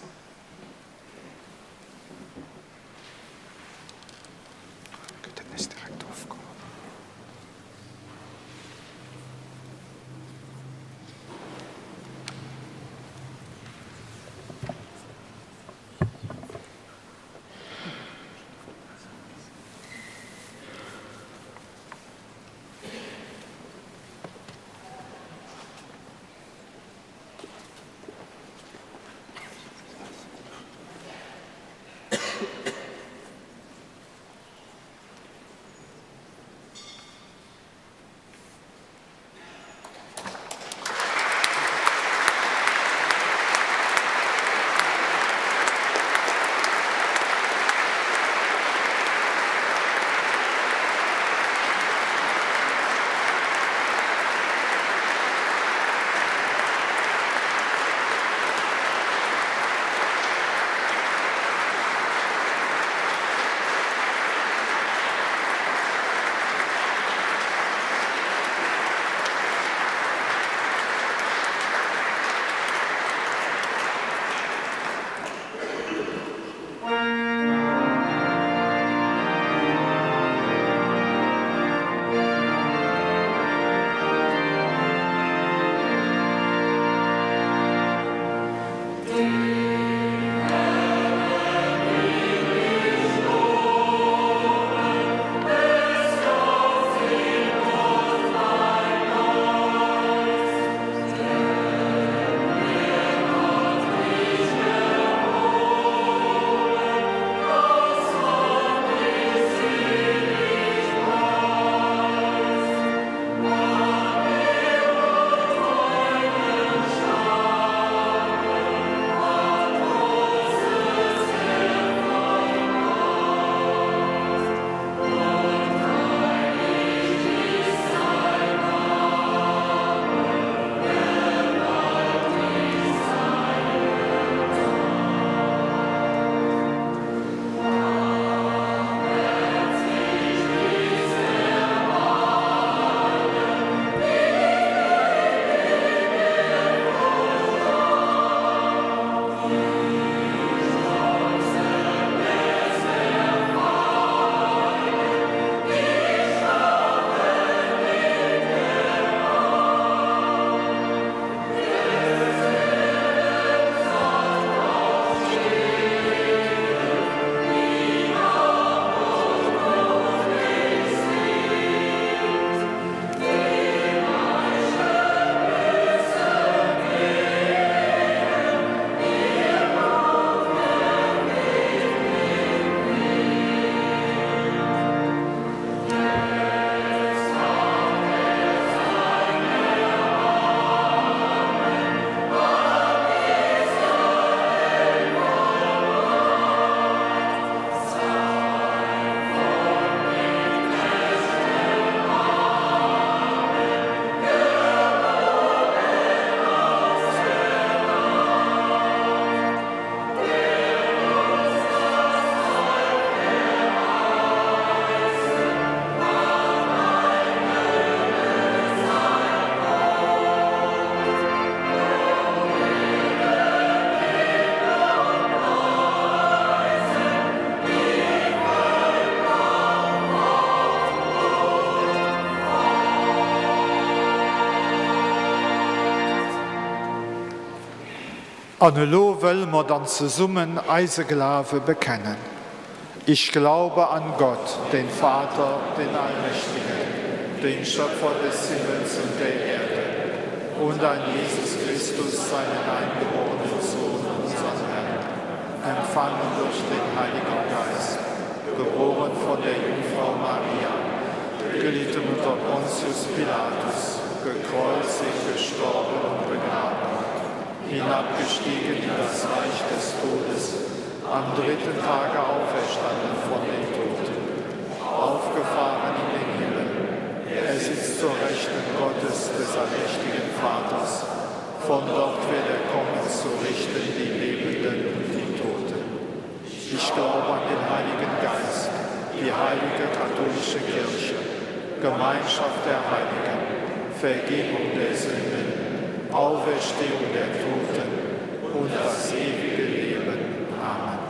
An elo wëlle mer dann zesummen eise Glawe bekennen. Ich glaube an Gott, den Vater, den Allmächtigen, den Schöpfer des Himmels und der Erde, und an Jesus Christus, seinen eingeborenen Sohn, unseren Herrn, empfangen durch den Heiligen Geist, geboren von der Jungfrau Maria, gelitten unter Pontius Pilatus, gekreuzigt, gestorben und begraben, hinabgestiegen in das Reich des Todes, am dritten Tage auferstanden von den Toten, aufgefahren in den Himmel. Er sitzt zur Rechten Gottes des allmächtigen Vaters. Von dort wird er kommen zu richten die Lebenden und die Toten. Ich glaube an den Heiligen Geist, die heilige katholische Kirche, Gemeinschaft der Heiligen, Vergebung der Sünden, Auferstehung der Toten und das ewige Leben. Amen.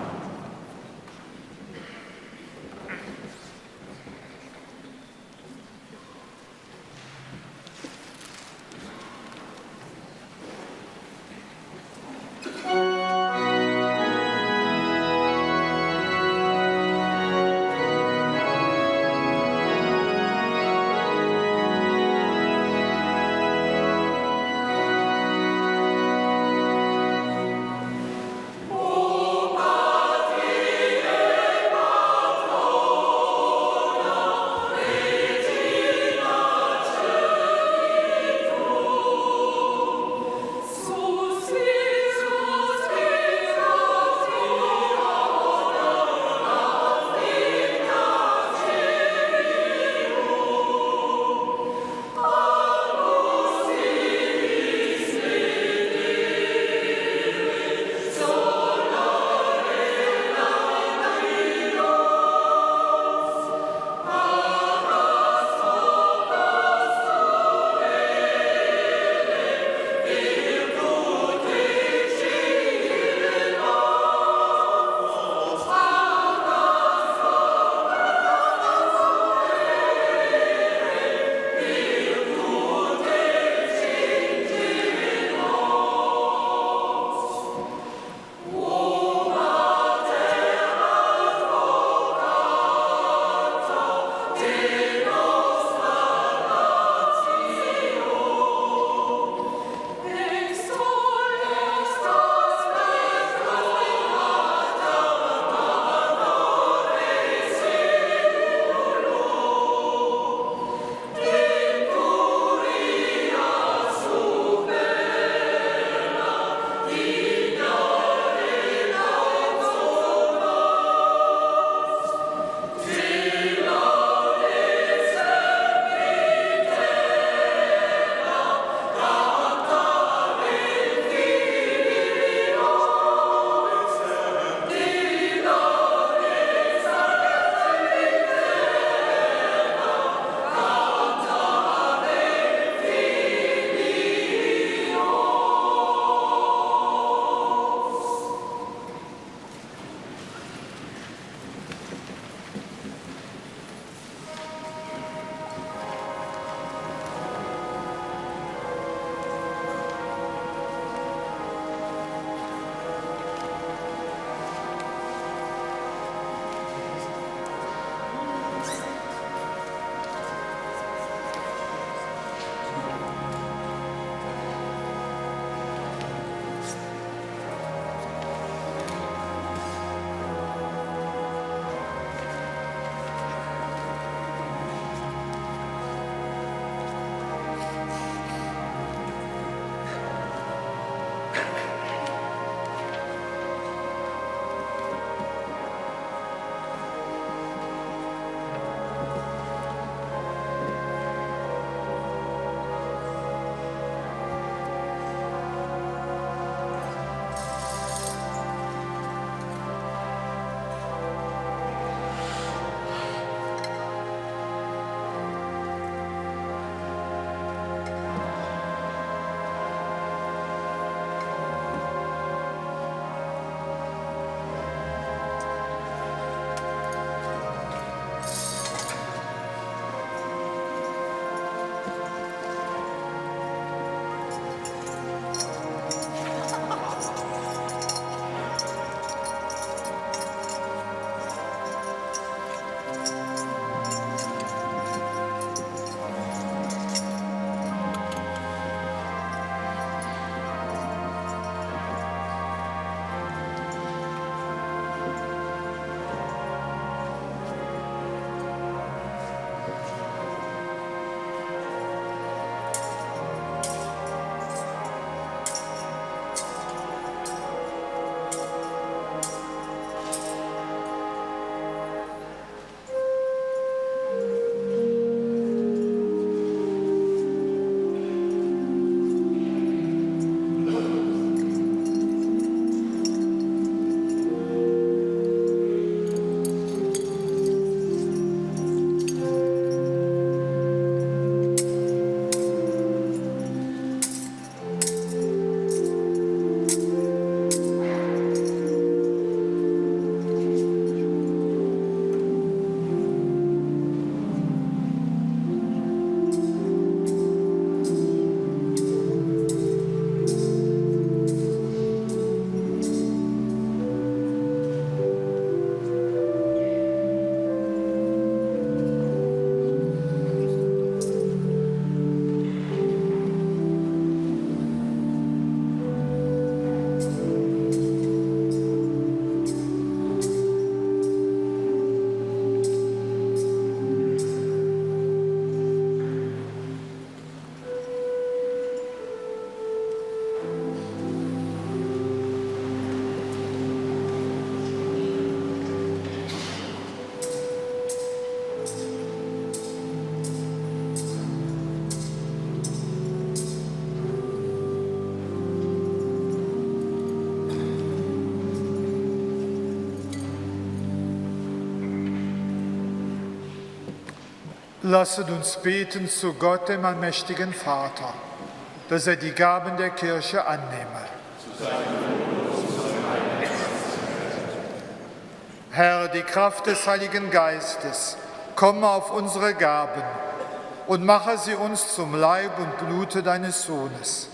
Lasset uns beten zu Gott, dem allmächtigen Vater, dass er die Gaben der Kirche annehme. Herr, die Kraft des Heiligen Geistes, komme auf unsere Gaben und mache sie uns zum Leib und Blute deines Sohnes.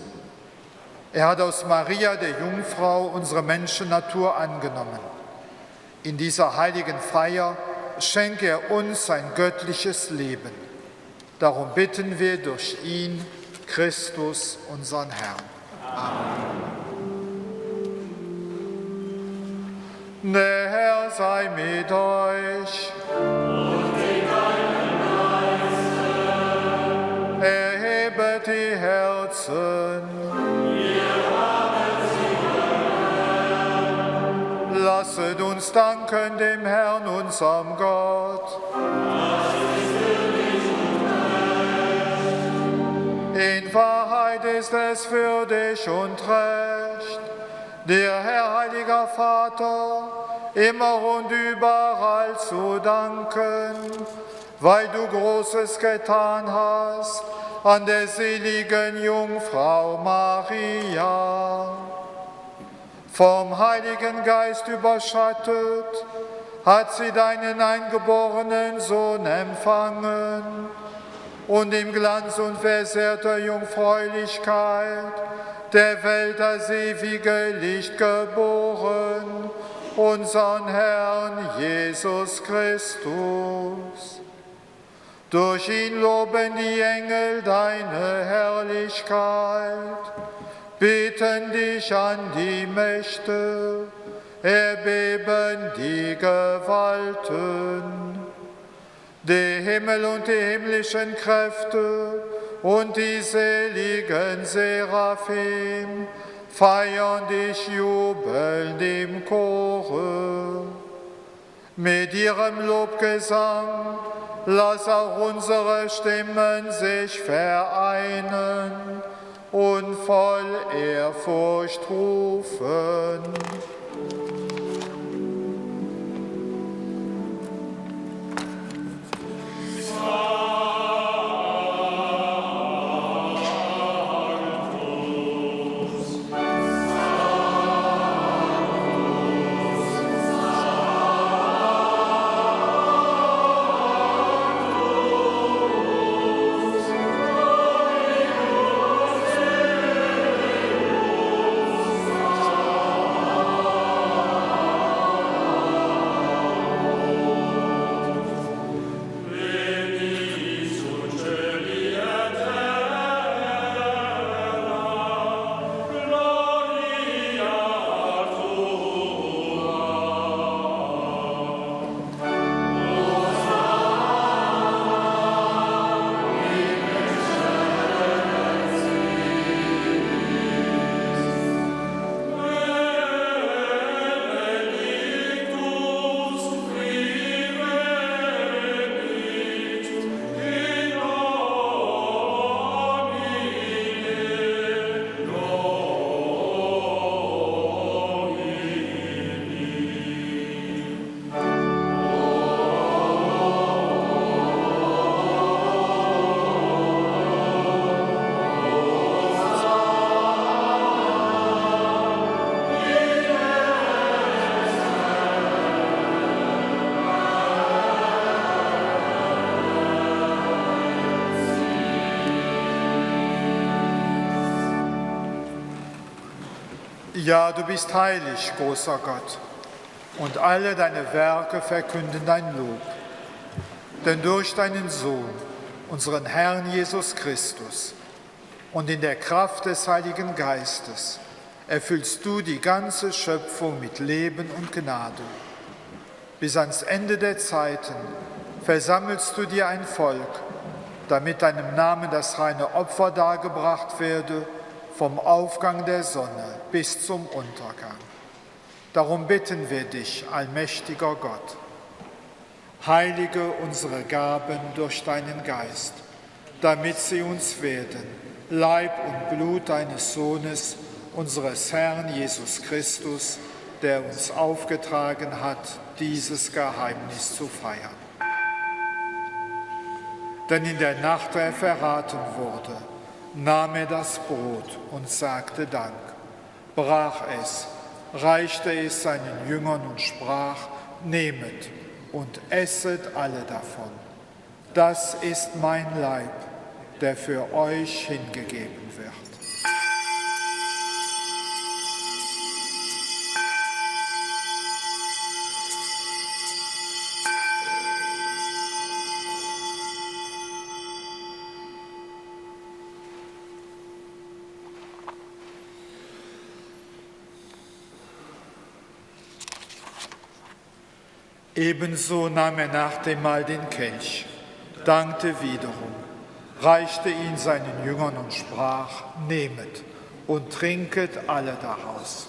Er hat aus Maria, der Jungfrau, unsere Menschennatur angenommen. In dieser heiligen Feier schenke er uns sein göttliches Leben. Darum bitten wir durch ihn, Christus, unseren Herrn. Amen. Der Herr sei mit euch. Und mit deinem Geiste. Erhebet die Herzen. Wir haben sie gehört. Lasset uns danken dem Herrn, unserem Gott. Das ist würdig und recht. In Wahrheit ist es würdig und recht, dir, Herr heiliger Vater, immer und überall zu danken, weil du Großes getan hast an der seligen Jungfrau Maria. Vom Heiligen Geist überschattet, hat sie deinen eingeborenen Sohn empfangen und im Glanz und versehrter Jungfräulichkeit der Welt als ewige Licht geboren, unseren Herrn Jesus Christus. Durch ihn loben die Engel deine Herrlichkeit, beten dich an die Mächte, erbeben die Gewalten. Die Himmel und die himmlischen Kräfte und die seligen Seraphim feiern dich jubelnd im Chore. Mit ihrem Lobgesang lass auch unsere Stimmen sich vereinen und voll Ehrfurcht rufen. Ja, du bist heilig, großer Gott, und alle deine Werke verkünden dein Lob. Denn durch deinen Sohn, unseren Herrn Jesus Christus, und in der Kraft des Heiligen Geistes erfüllst du die ganze Schöpfung mit Leben und Gnade. Bis ans Ende der Zeiten versammelst du dir ein Volk, damit deinem Namen das reine Opfer dargebracht werde vom Aufgang der Sonne bis zum Untergang. Darum bitten wir dich, allmächtiger Gott, heilige unsere Gaben durch deinen Geist, damit sie uns werden, Leib und Blut deines Sohnes, unseres Herrn Jesus Christus, der uns aufgetragen hat, dieses Geheimnis zu feiern. Denn in der Nacht, da er verraten wurde, nahm er das Brot und sagte Dank, brach es, reichte es seinen Jüngern und sprach, Nehmet und esset alle davon. Das ist mein Leib, der für euch hingegeben wird. Ebenso nahm er nach dem Mahl den Kelch, dankte wiederum, reichte ihn seinen Jüngern und sprach, Nehmet und trinket alle daraus.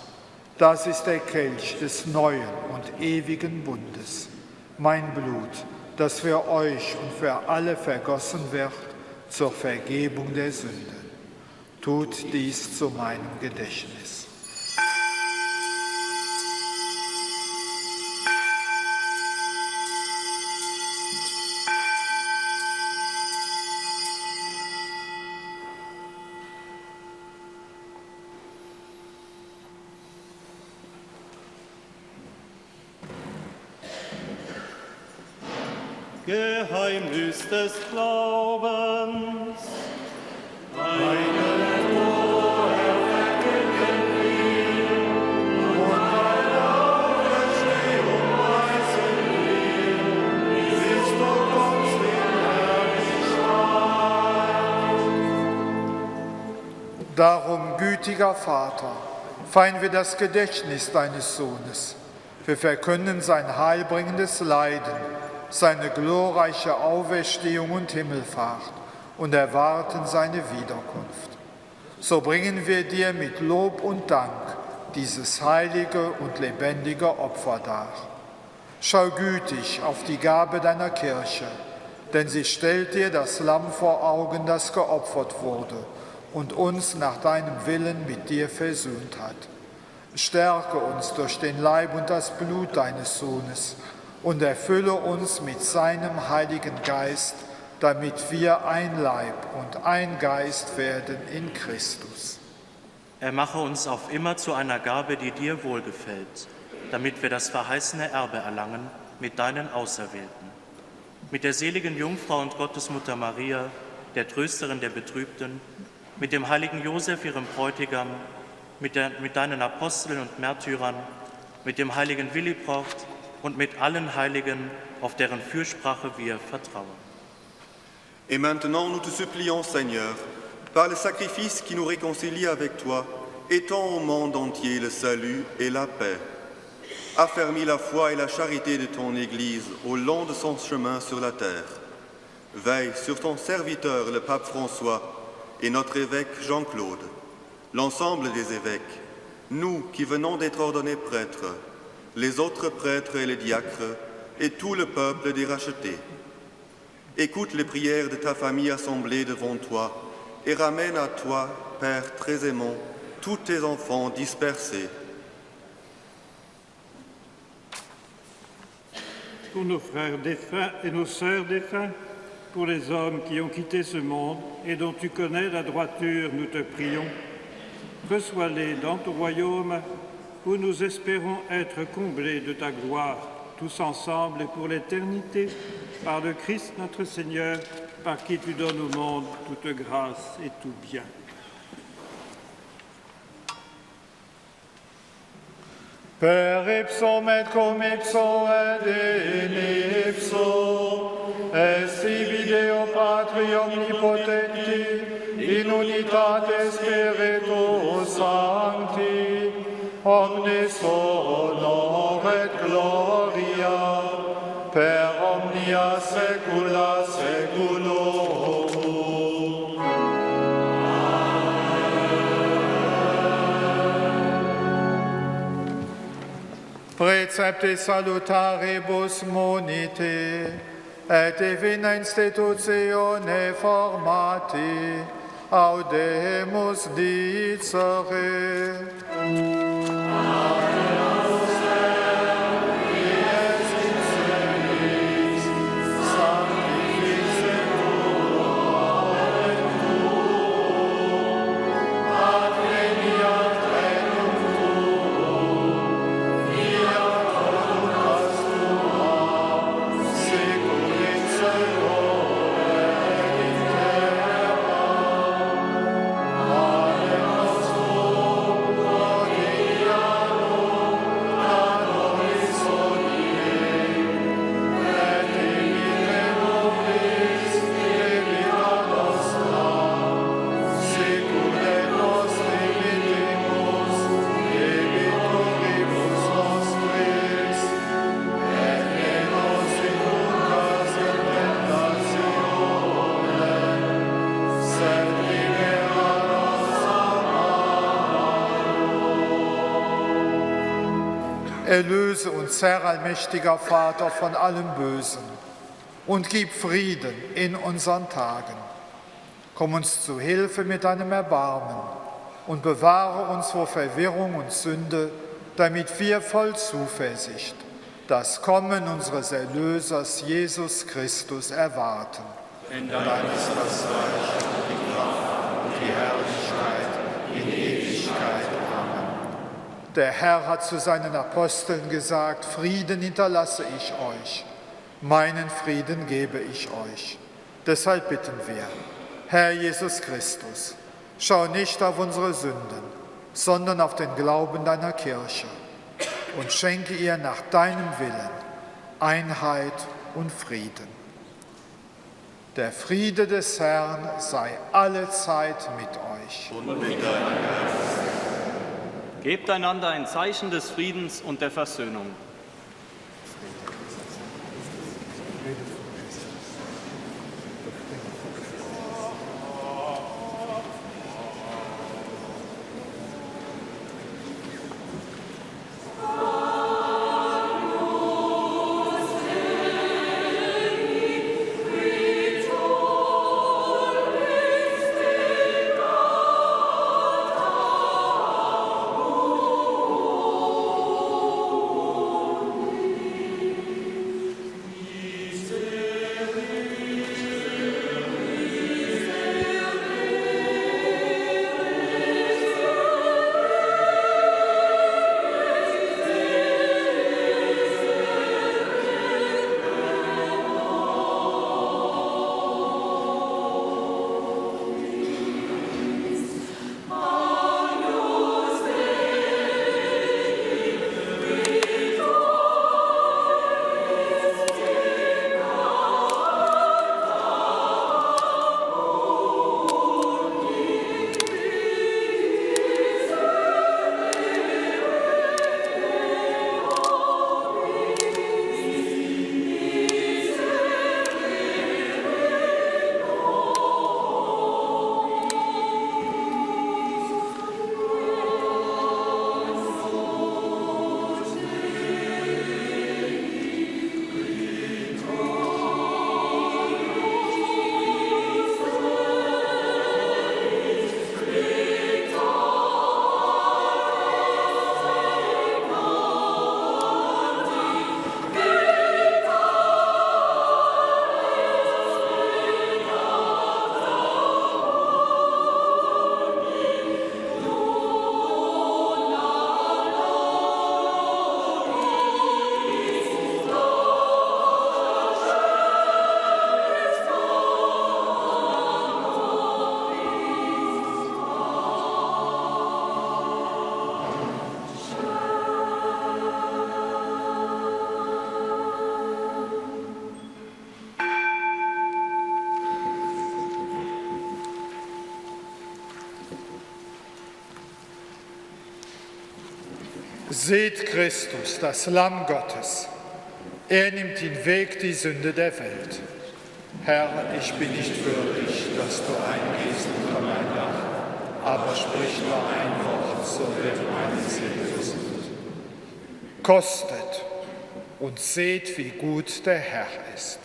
Das ist der Kelch des neuen und ewigen Bundes, mein Blut, das für euch und für alle vergossen wird zur Vergebung der Sünden. Tut dies zu meinem Gedächtnis. Geheimnis des Glaubens. Deinen Tod verkünden wir und deine Auferstehung preisen wir, bis du kommst in Herrlichkeit. Darum, gütiger Vater, feiern wir das Gedächtnis deines Sohnes. Wir verkünden sein heilbringendes Leiden, seine glorreiche Auferstehung und Himmelfahrt und erwarten seine Wiederkunft. So bringen wir dir mit Lob und Dank dieses heilige und lebendige Opfer dar. Schau gütig auf die Gabe deiner Kirche, denn sie stellt dir das Lamm vor Augen, das geopfert wurde und uns nach deinem Willen mit dir versöhnt hat. Stärke uns durch den Leib und das Blut deines Sohnes und erfülle uns mit seinem Heiligen Geist, damit wir ein Leib und ein Geist werden in Christus. Er mache uns auf immer zu einer Gabe, die dir wohlgefällt, damit wir das verheißene Erbe erlangen mit deinen Auserwählten. Mit der seligen Jungfrau und Gottesmutter Maria, der Trösterin der Betrübten, mit dem heiligen Josef, ihrem Bräutigam, mit, der, mit deinen Aposteln und Märtyrern, mit dem heiligen Willibrord und mit allen Heiligen, auf deren Fürsprache wir vertrauen. Et maintenant, nous te supplions, Seigneur, par le sacrifice qui nous réconcilie avec toi, étends au monde entier le salut et la paix. Affermis la foi et la charité de ton Église au long de son chemin sur la terre. Veille sur ton serviteur, le pape François, et notre évêque Jean-Claude, l'ensemble des évêques, nous qui venons d'être ordonnés prêtres, les autres prêtres et les diacres, et tout le peuple des rachetés. Écoute les prières de ta famille assemblée devant toi et ramène à toi, Père très aimant, tous tes enfants dispersés. Pour nos frères défunts et nos sœurs défunts, pour les hommes qui ont quitté ce monde et dont tu connais la droiture, nous te prions. Reçois-les dans ton royaume où nous espérons être comblés de ta gloire, tous ensemble et pour l'éternité, par le Christ notre Seigneur, par qui tu donnes au monde toute grâce et tout bien. Per ipsum et cum ipso et in ipso, est ibi Deo Patri omnipotenti, in unitate Spiritus Sancti, omnis honor et gloria, per omnia saecula saeculorum. Precepti salutaribus moniti, et divina institutione formati, audemus dicere. Erlöse uns, Herr allmächtiger Vater, von allem Bösen und gib Frieden in unseren Tagen. Komm uns zu Hilfe mit deinem Erbarmen und bewahre uns vor Verwirrung und Sünde, damit wir voll Zuversicht das Kommen unseres Erlösers Jesus Christus erwarten. Denn dein ist das Reich und die Kraft und die Herrlichkeit in Ewigkeit. Amen. Der Herr hat zu seinen Aposteln gesagt, Frieden hinterlasse ich euch, meinen Frieden gebe ich euch. Deshalb bitten wir, Herr Jesus Christus, schau nicht auf unsere Sünden, sondern auf den Glauben deiner Kirche und schenke ihr nach deinem Willen Einheit und Frieden. Der Friede des Herrn sei alle Zeit mit euch. Und mit deinem Geist. Gebt einander ein Zeichen des Friedens und der Versöhnung. Seht Christus, das Lamm Gottes. Er nimmt hinweg die Sünde der Welt. Herr, ich bin nicht würdig, dass du eingehst unter mein Dach, aber sprich nur ein Wort, so wird meine Seele gesund. Kostet und seht, wie gut der Herr ist.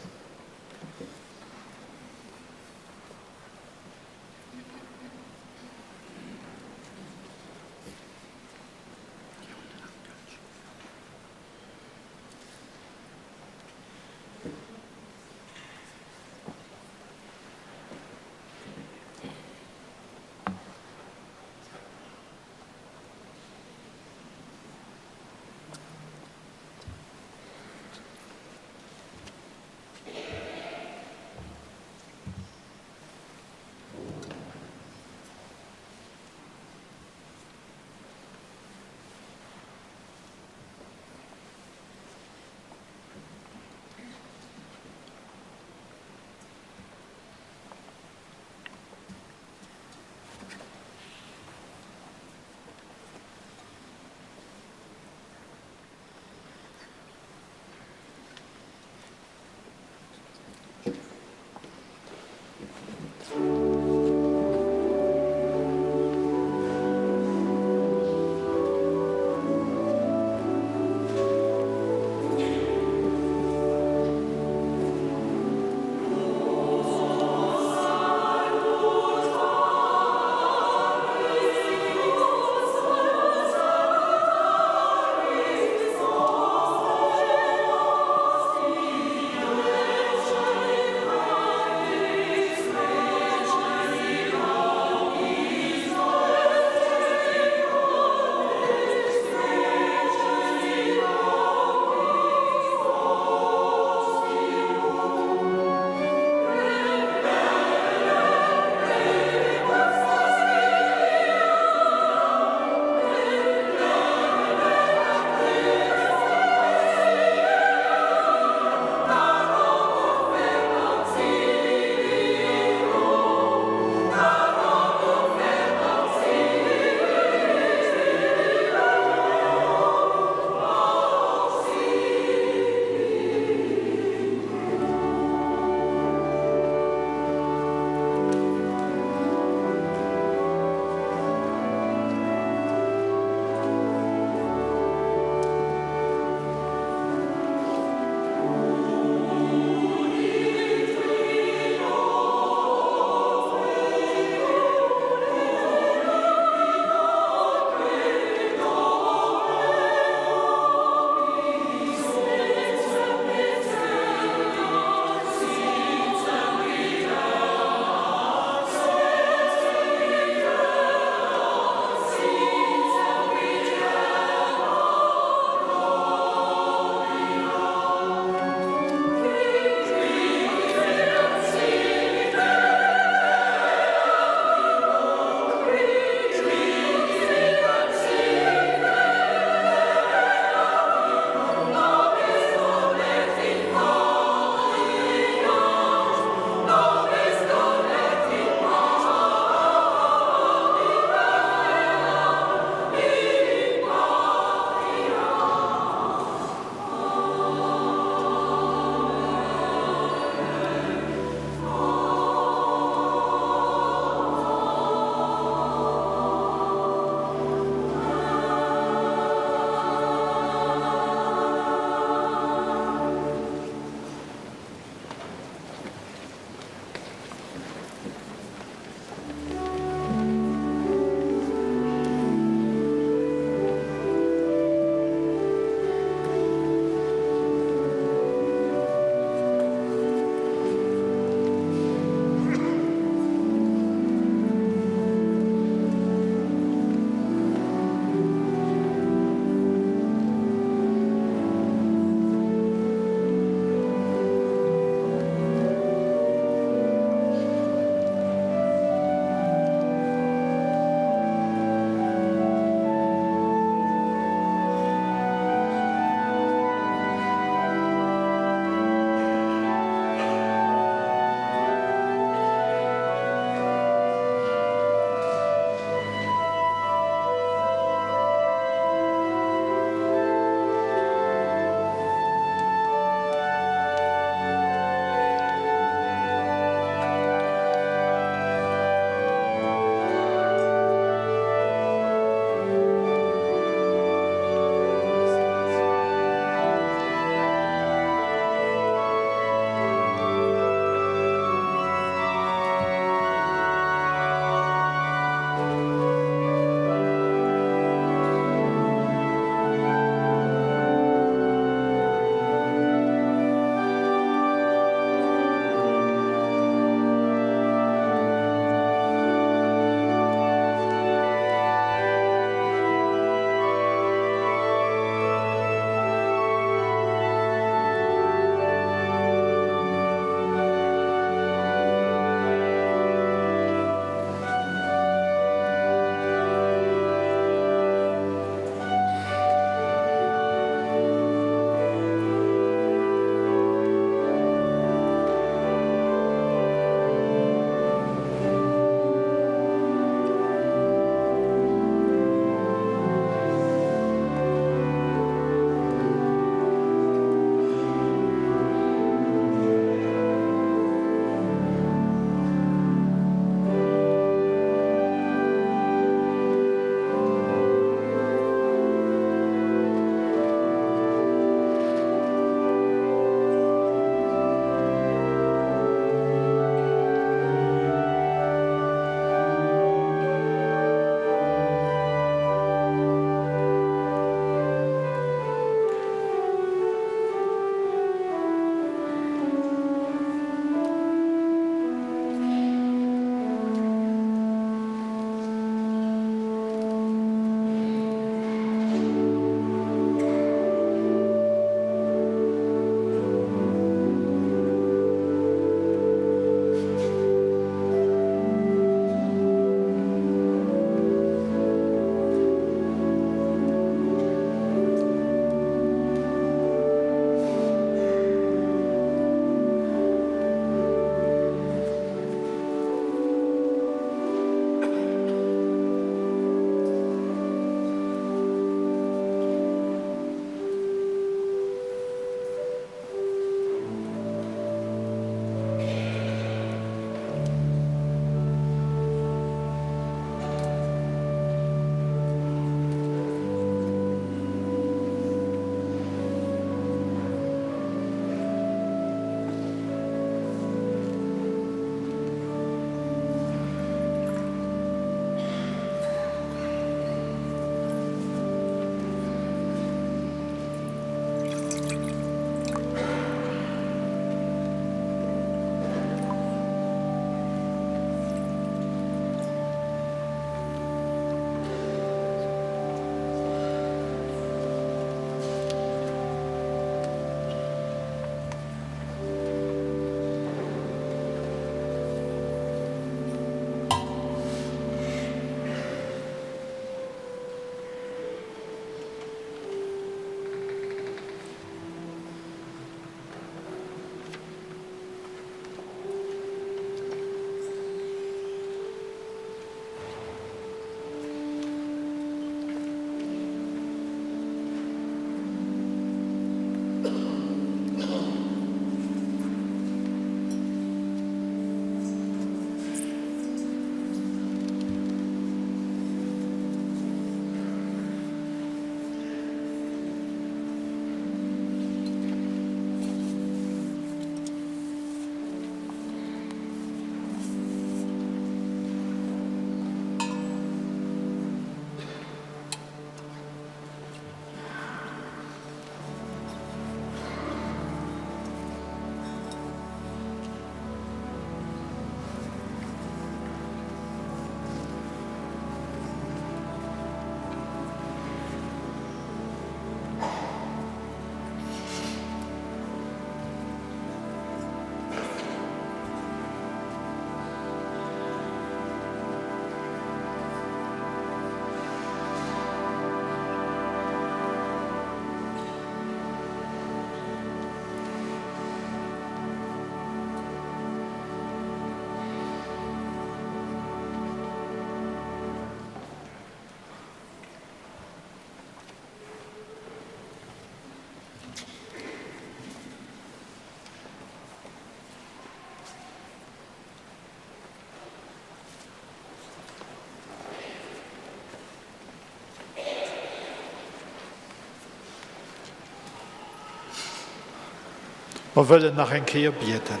Mer wëllen nach eng Kéier bieden.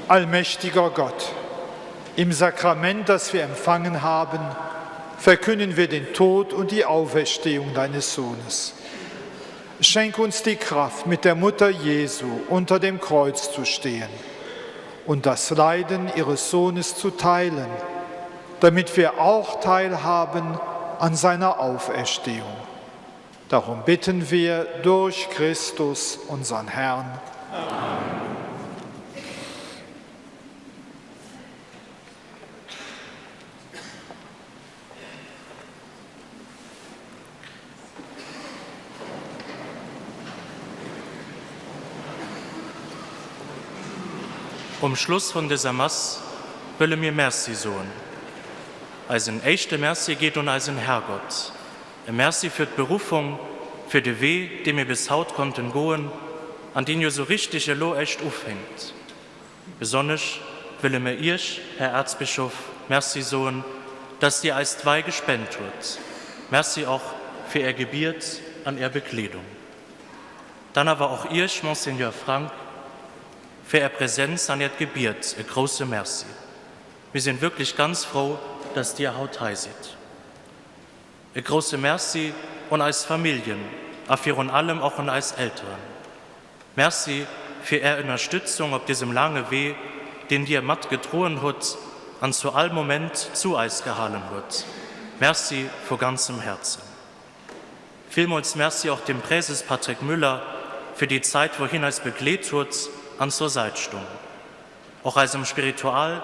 Allmächtiger Gott, im Sakrament, das wir empfangen haben, verkünden wir den Tod und die Auferstehung deines Sohnes. Schenk uns die Kraft, mit der Mutter Jesu unter dem Kreuz zu stehen und das Leiden ihres Sohnes zu teilen, damit wir auch teilhaben an seiner Auferstehung. Darum bitten wir durch Christus, unseren Herrn. Amen. Um Schluss vun dëser Mass wëlle mir Merci soen. Eisen éischte Merci geet un eisen Herrgott. E Merci fir d'Beruffung, fir de Wee, dee mir bis haut konnten goen an deen jo sou richteg elo éischt ufänkt. Besonnesch wëlle mir Iech, Här Erzbischof, Merci soen, dass Dir eis d'Wei gespent huet. Merci och fir Är Gebiet an Är Begleedung. Dann awer och Iech, Monseigneur Frank, fir Är Präsenz an Äert Gebiet e grousse Merci. Mir sinn wierklech ganz frou, dass Dir haut hei sidd. E grousse Merci un eis Familljen a virun allem och un eis Elteren. Merci fir Är Ënnerstützung op disem laange Wee, deen Dir mat gedroen hutt an zu all Moment zu eis gehalen hutt. Merci vu ganzem Häerzen. Villmools Merci och dem Präses Patrick Müller fir déi Zäit wou hien eis begleet huet an zur Säit stung. Och eisem Spiritual,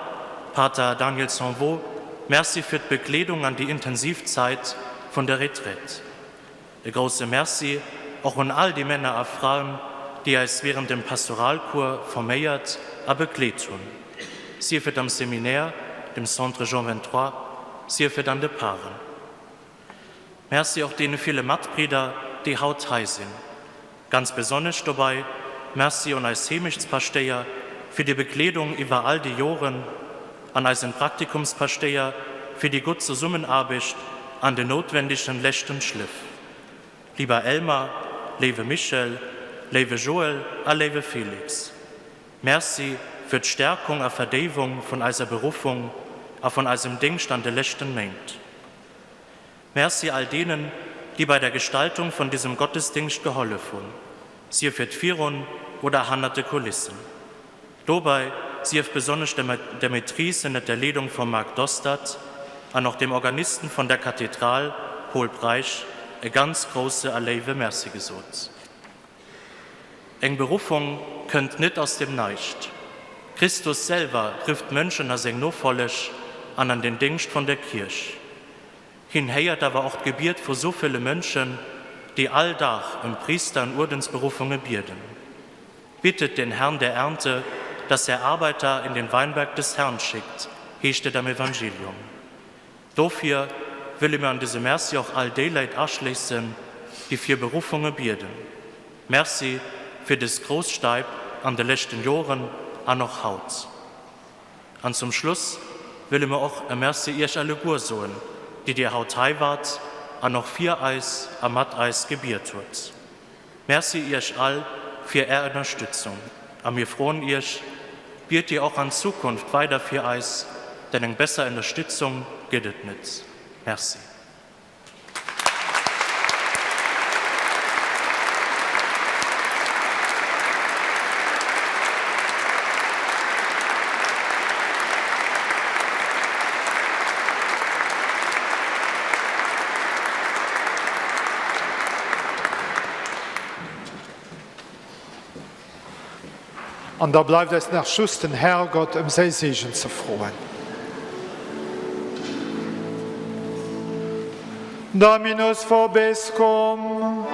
Pater Daniel Sanvaux, Merci fir d'Begleedung an déi intensiv Zäit vun der Retraite. E grousse Merci och un all déi Männer a Fraen, déi eis während dem Pastoralcours forméiert a begleet hunn, sief et am Seminaire, dem Centre Jean 23, sief et an de Paren. Merci och deene ville Matbridder, déi haut hei sinn. Ganz besonnesch dobei Merci un eis Heemechtspaschtéier fir déi Begleedung iwwer all déi Joren, an eisen Praktikumspaschtéier fir déi gutt Zesummenaarbecht an den notwendigen leschten Schliff. Lieber Elmar, léiwe Michel, léiwe Joël a léiwe Felix, Merci fir d'Stärkung a Verdéiwung vun eiser Beruffung a vun eisem Déngscht an de leschten Méint. Merci all deenen, déi bei der Gestaltung vun disem Gottesdingscht gehollef hunn, sief et virun oder hannert de Kulissen. Dobei sief besonnesch der Maîtrise ënnert der Leedung vum Marc Dostert an och dem Organisten vun der Kathedral, Pol Breisch, e ganz grousse a léiwe Merci gesot. Eng Beruffung kënnt net aus dem Näischt. Christus selwer rifft d'Mënschen a seng Nofolleg an an den Déngscht vun der Kierch. Hien héiert awer och d'Gebiet vu sou ville Mënschen, déi all Dag ëm Priister an Uerdensberuffunge bieden. Bittet den Herrn der Ernte, dass er Arbeiter in den Weinberg des Herrn schickt, heescht et am Evangelium. Dofir wëlle mir an dësem Merci och all déi Leit aschléissen, déi fir Beruffunge bieden. Merci fir dës grouss Steip an de leschten Joren an och haut. An zum Schluss wëlle mir och e Merci Iech alleguer soen, déi Dir haut hei waart an och fir eis a mat eis gebiet huet. Merci Iech all fir Är Ënnerstützung a mir froen Iech, biet Dir och an Zukunft weider fir eis, denn eng besser Ënnerstützung gëtt et net. Merci. An da bleift eis nach just den Herrgott ëm säi Seegen ze froen. Dominus vobiscum.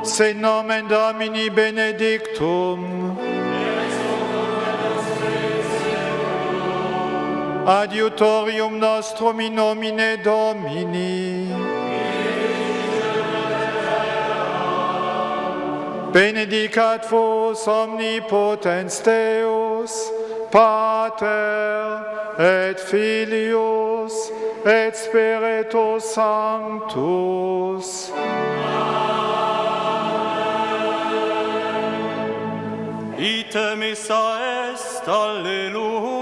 Sit nomen Domini benedictum. Adiutorium nostrum in nomine Domini. Benedicat vos omnipotens Deus, Pater et Filius. et Spiritus Sanctus. Amen. Ite missa est, alleluia.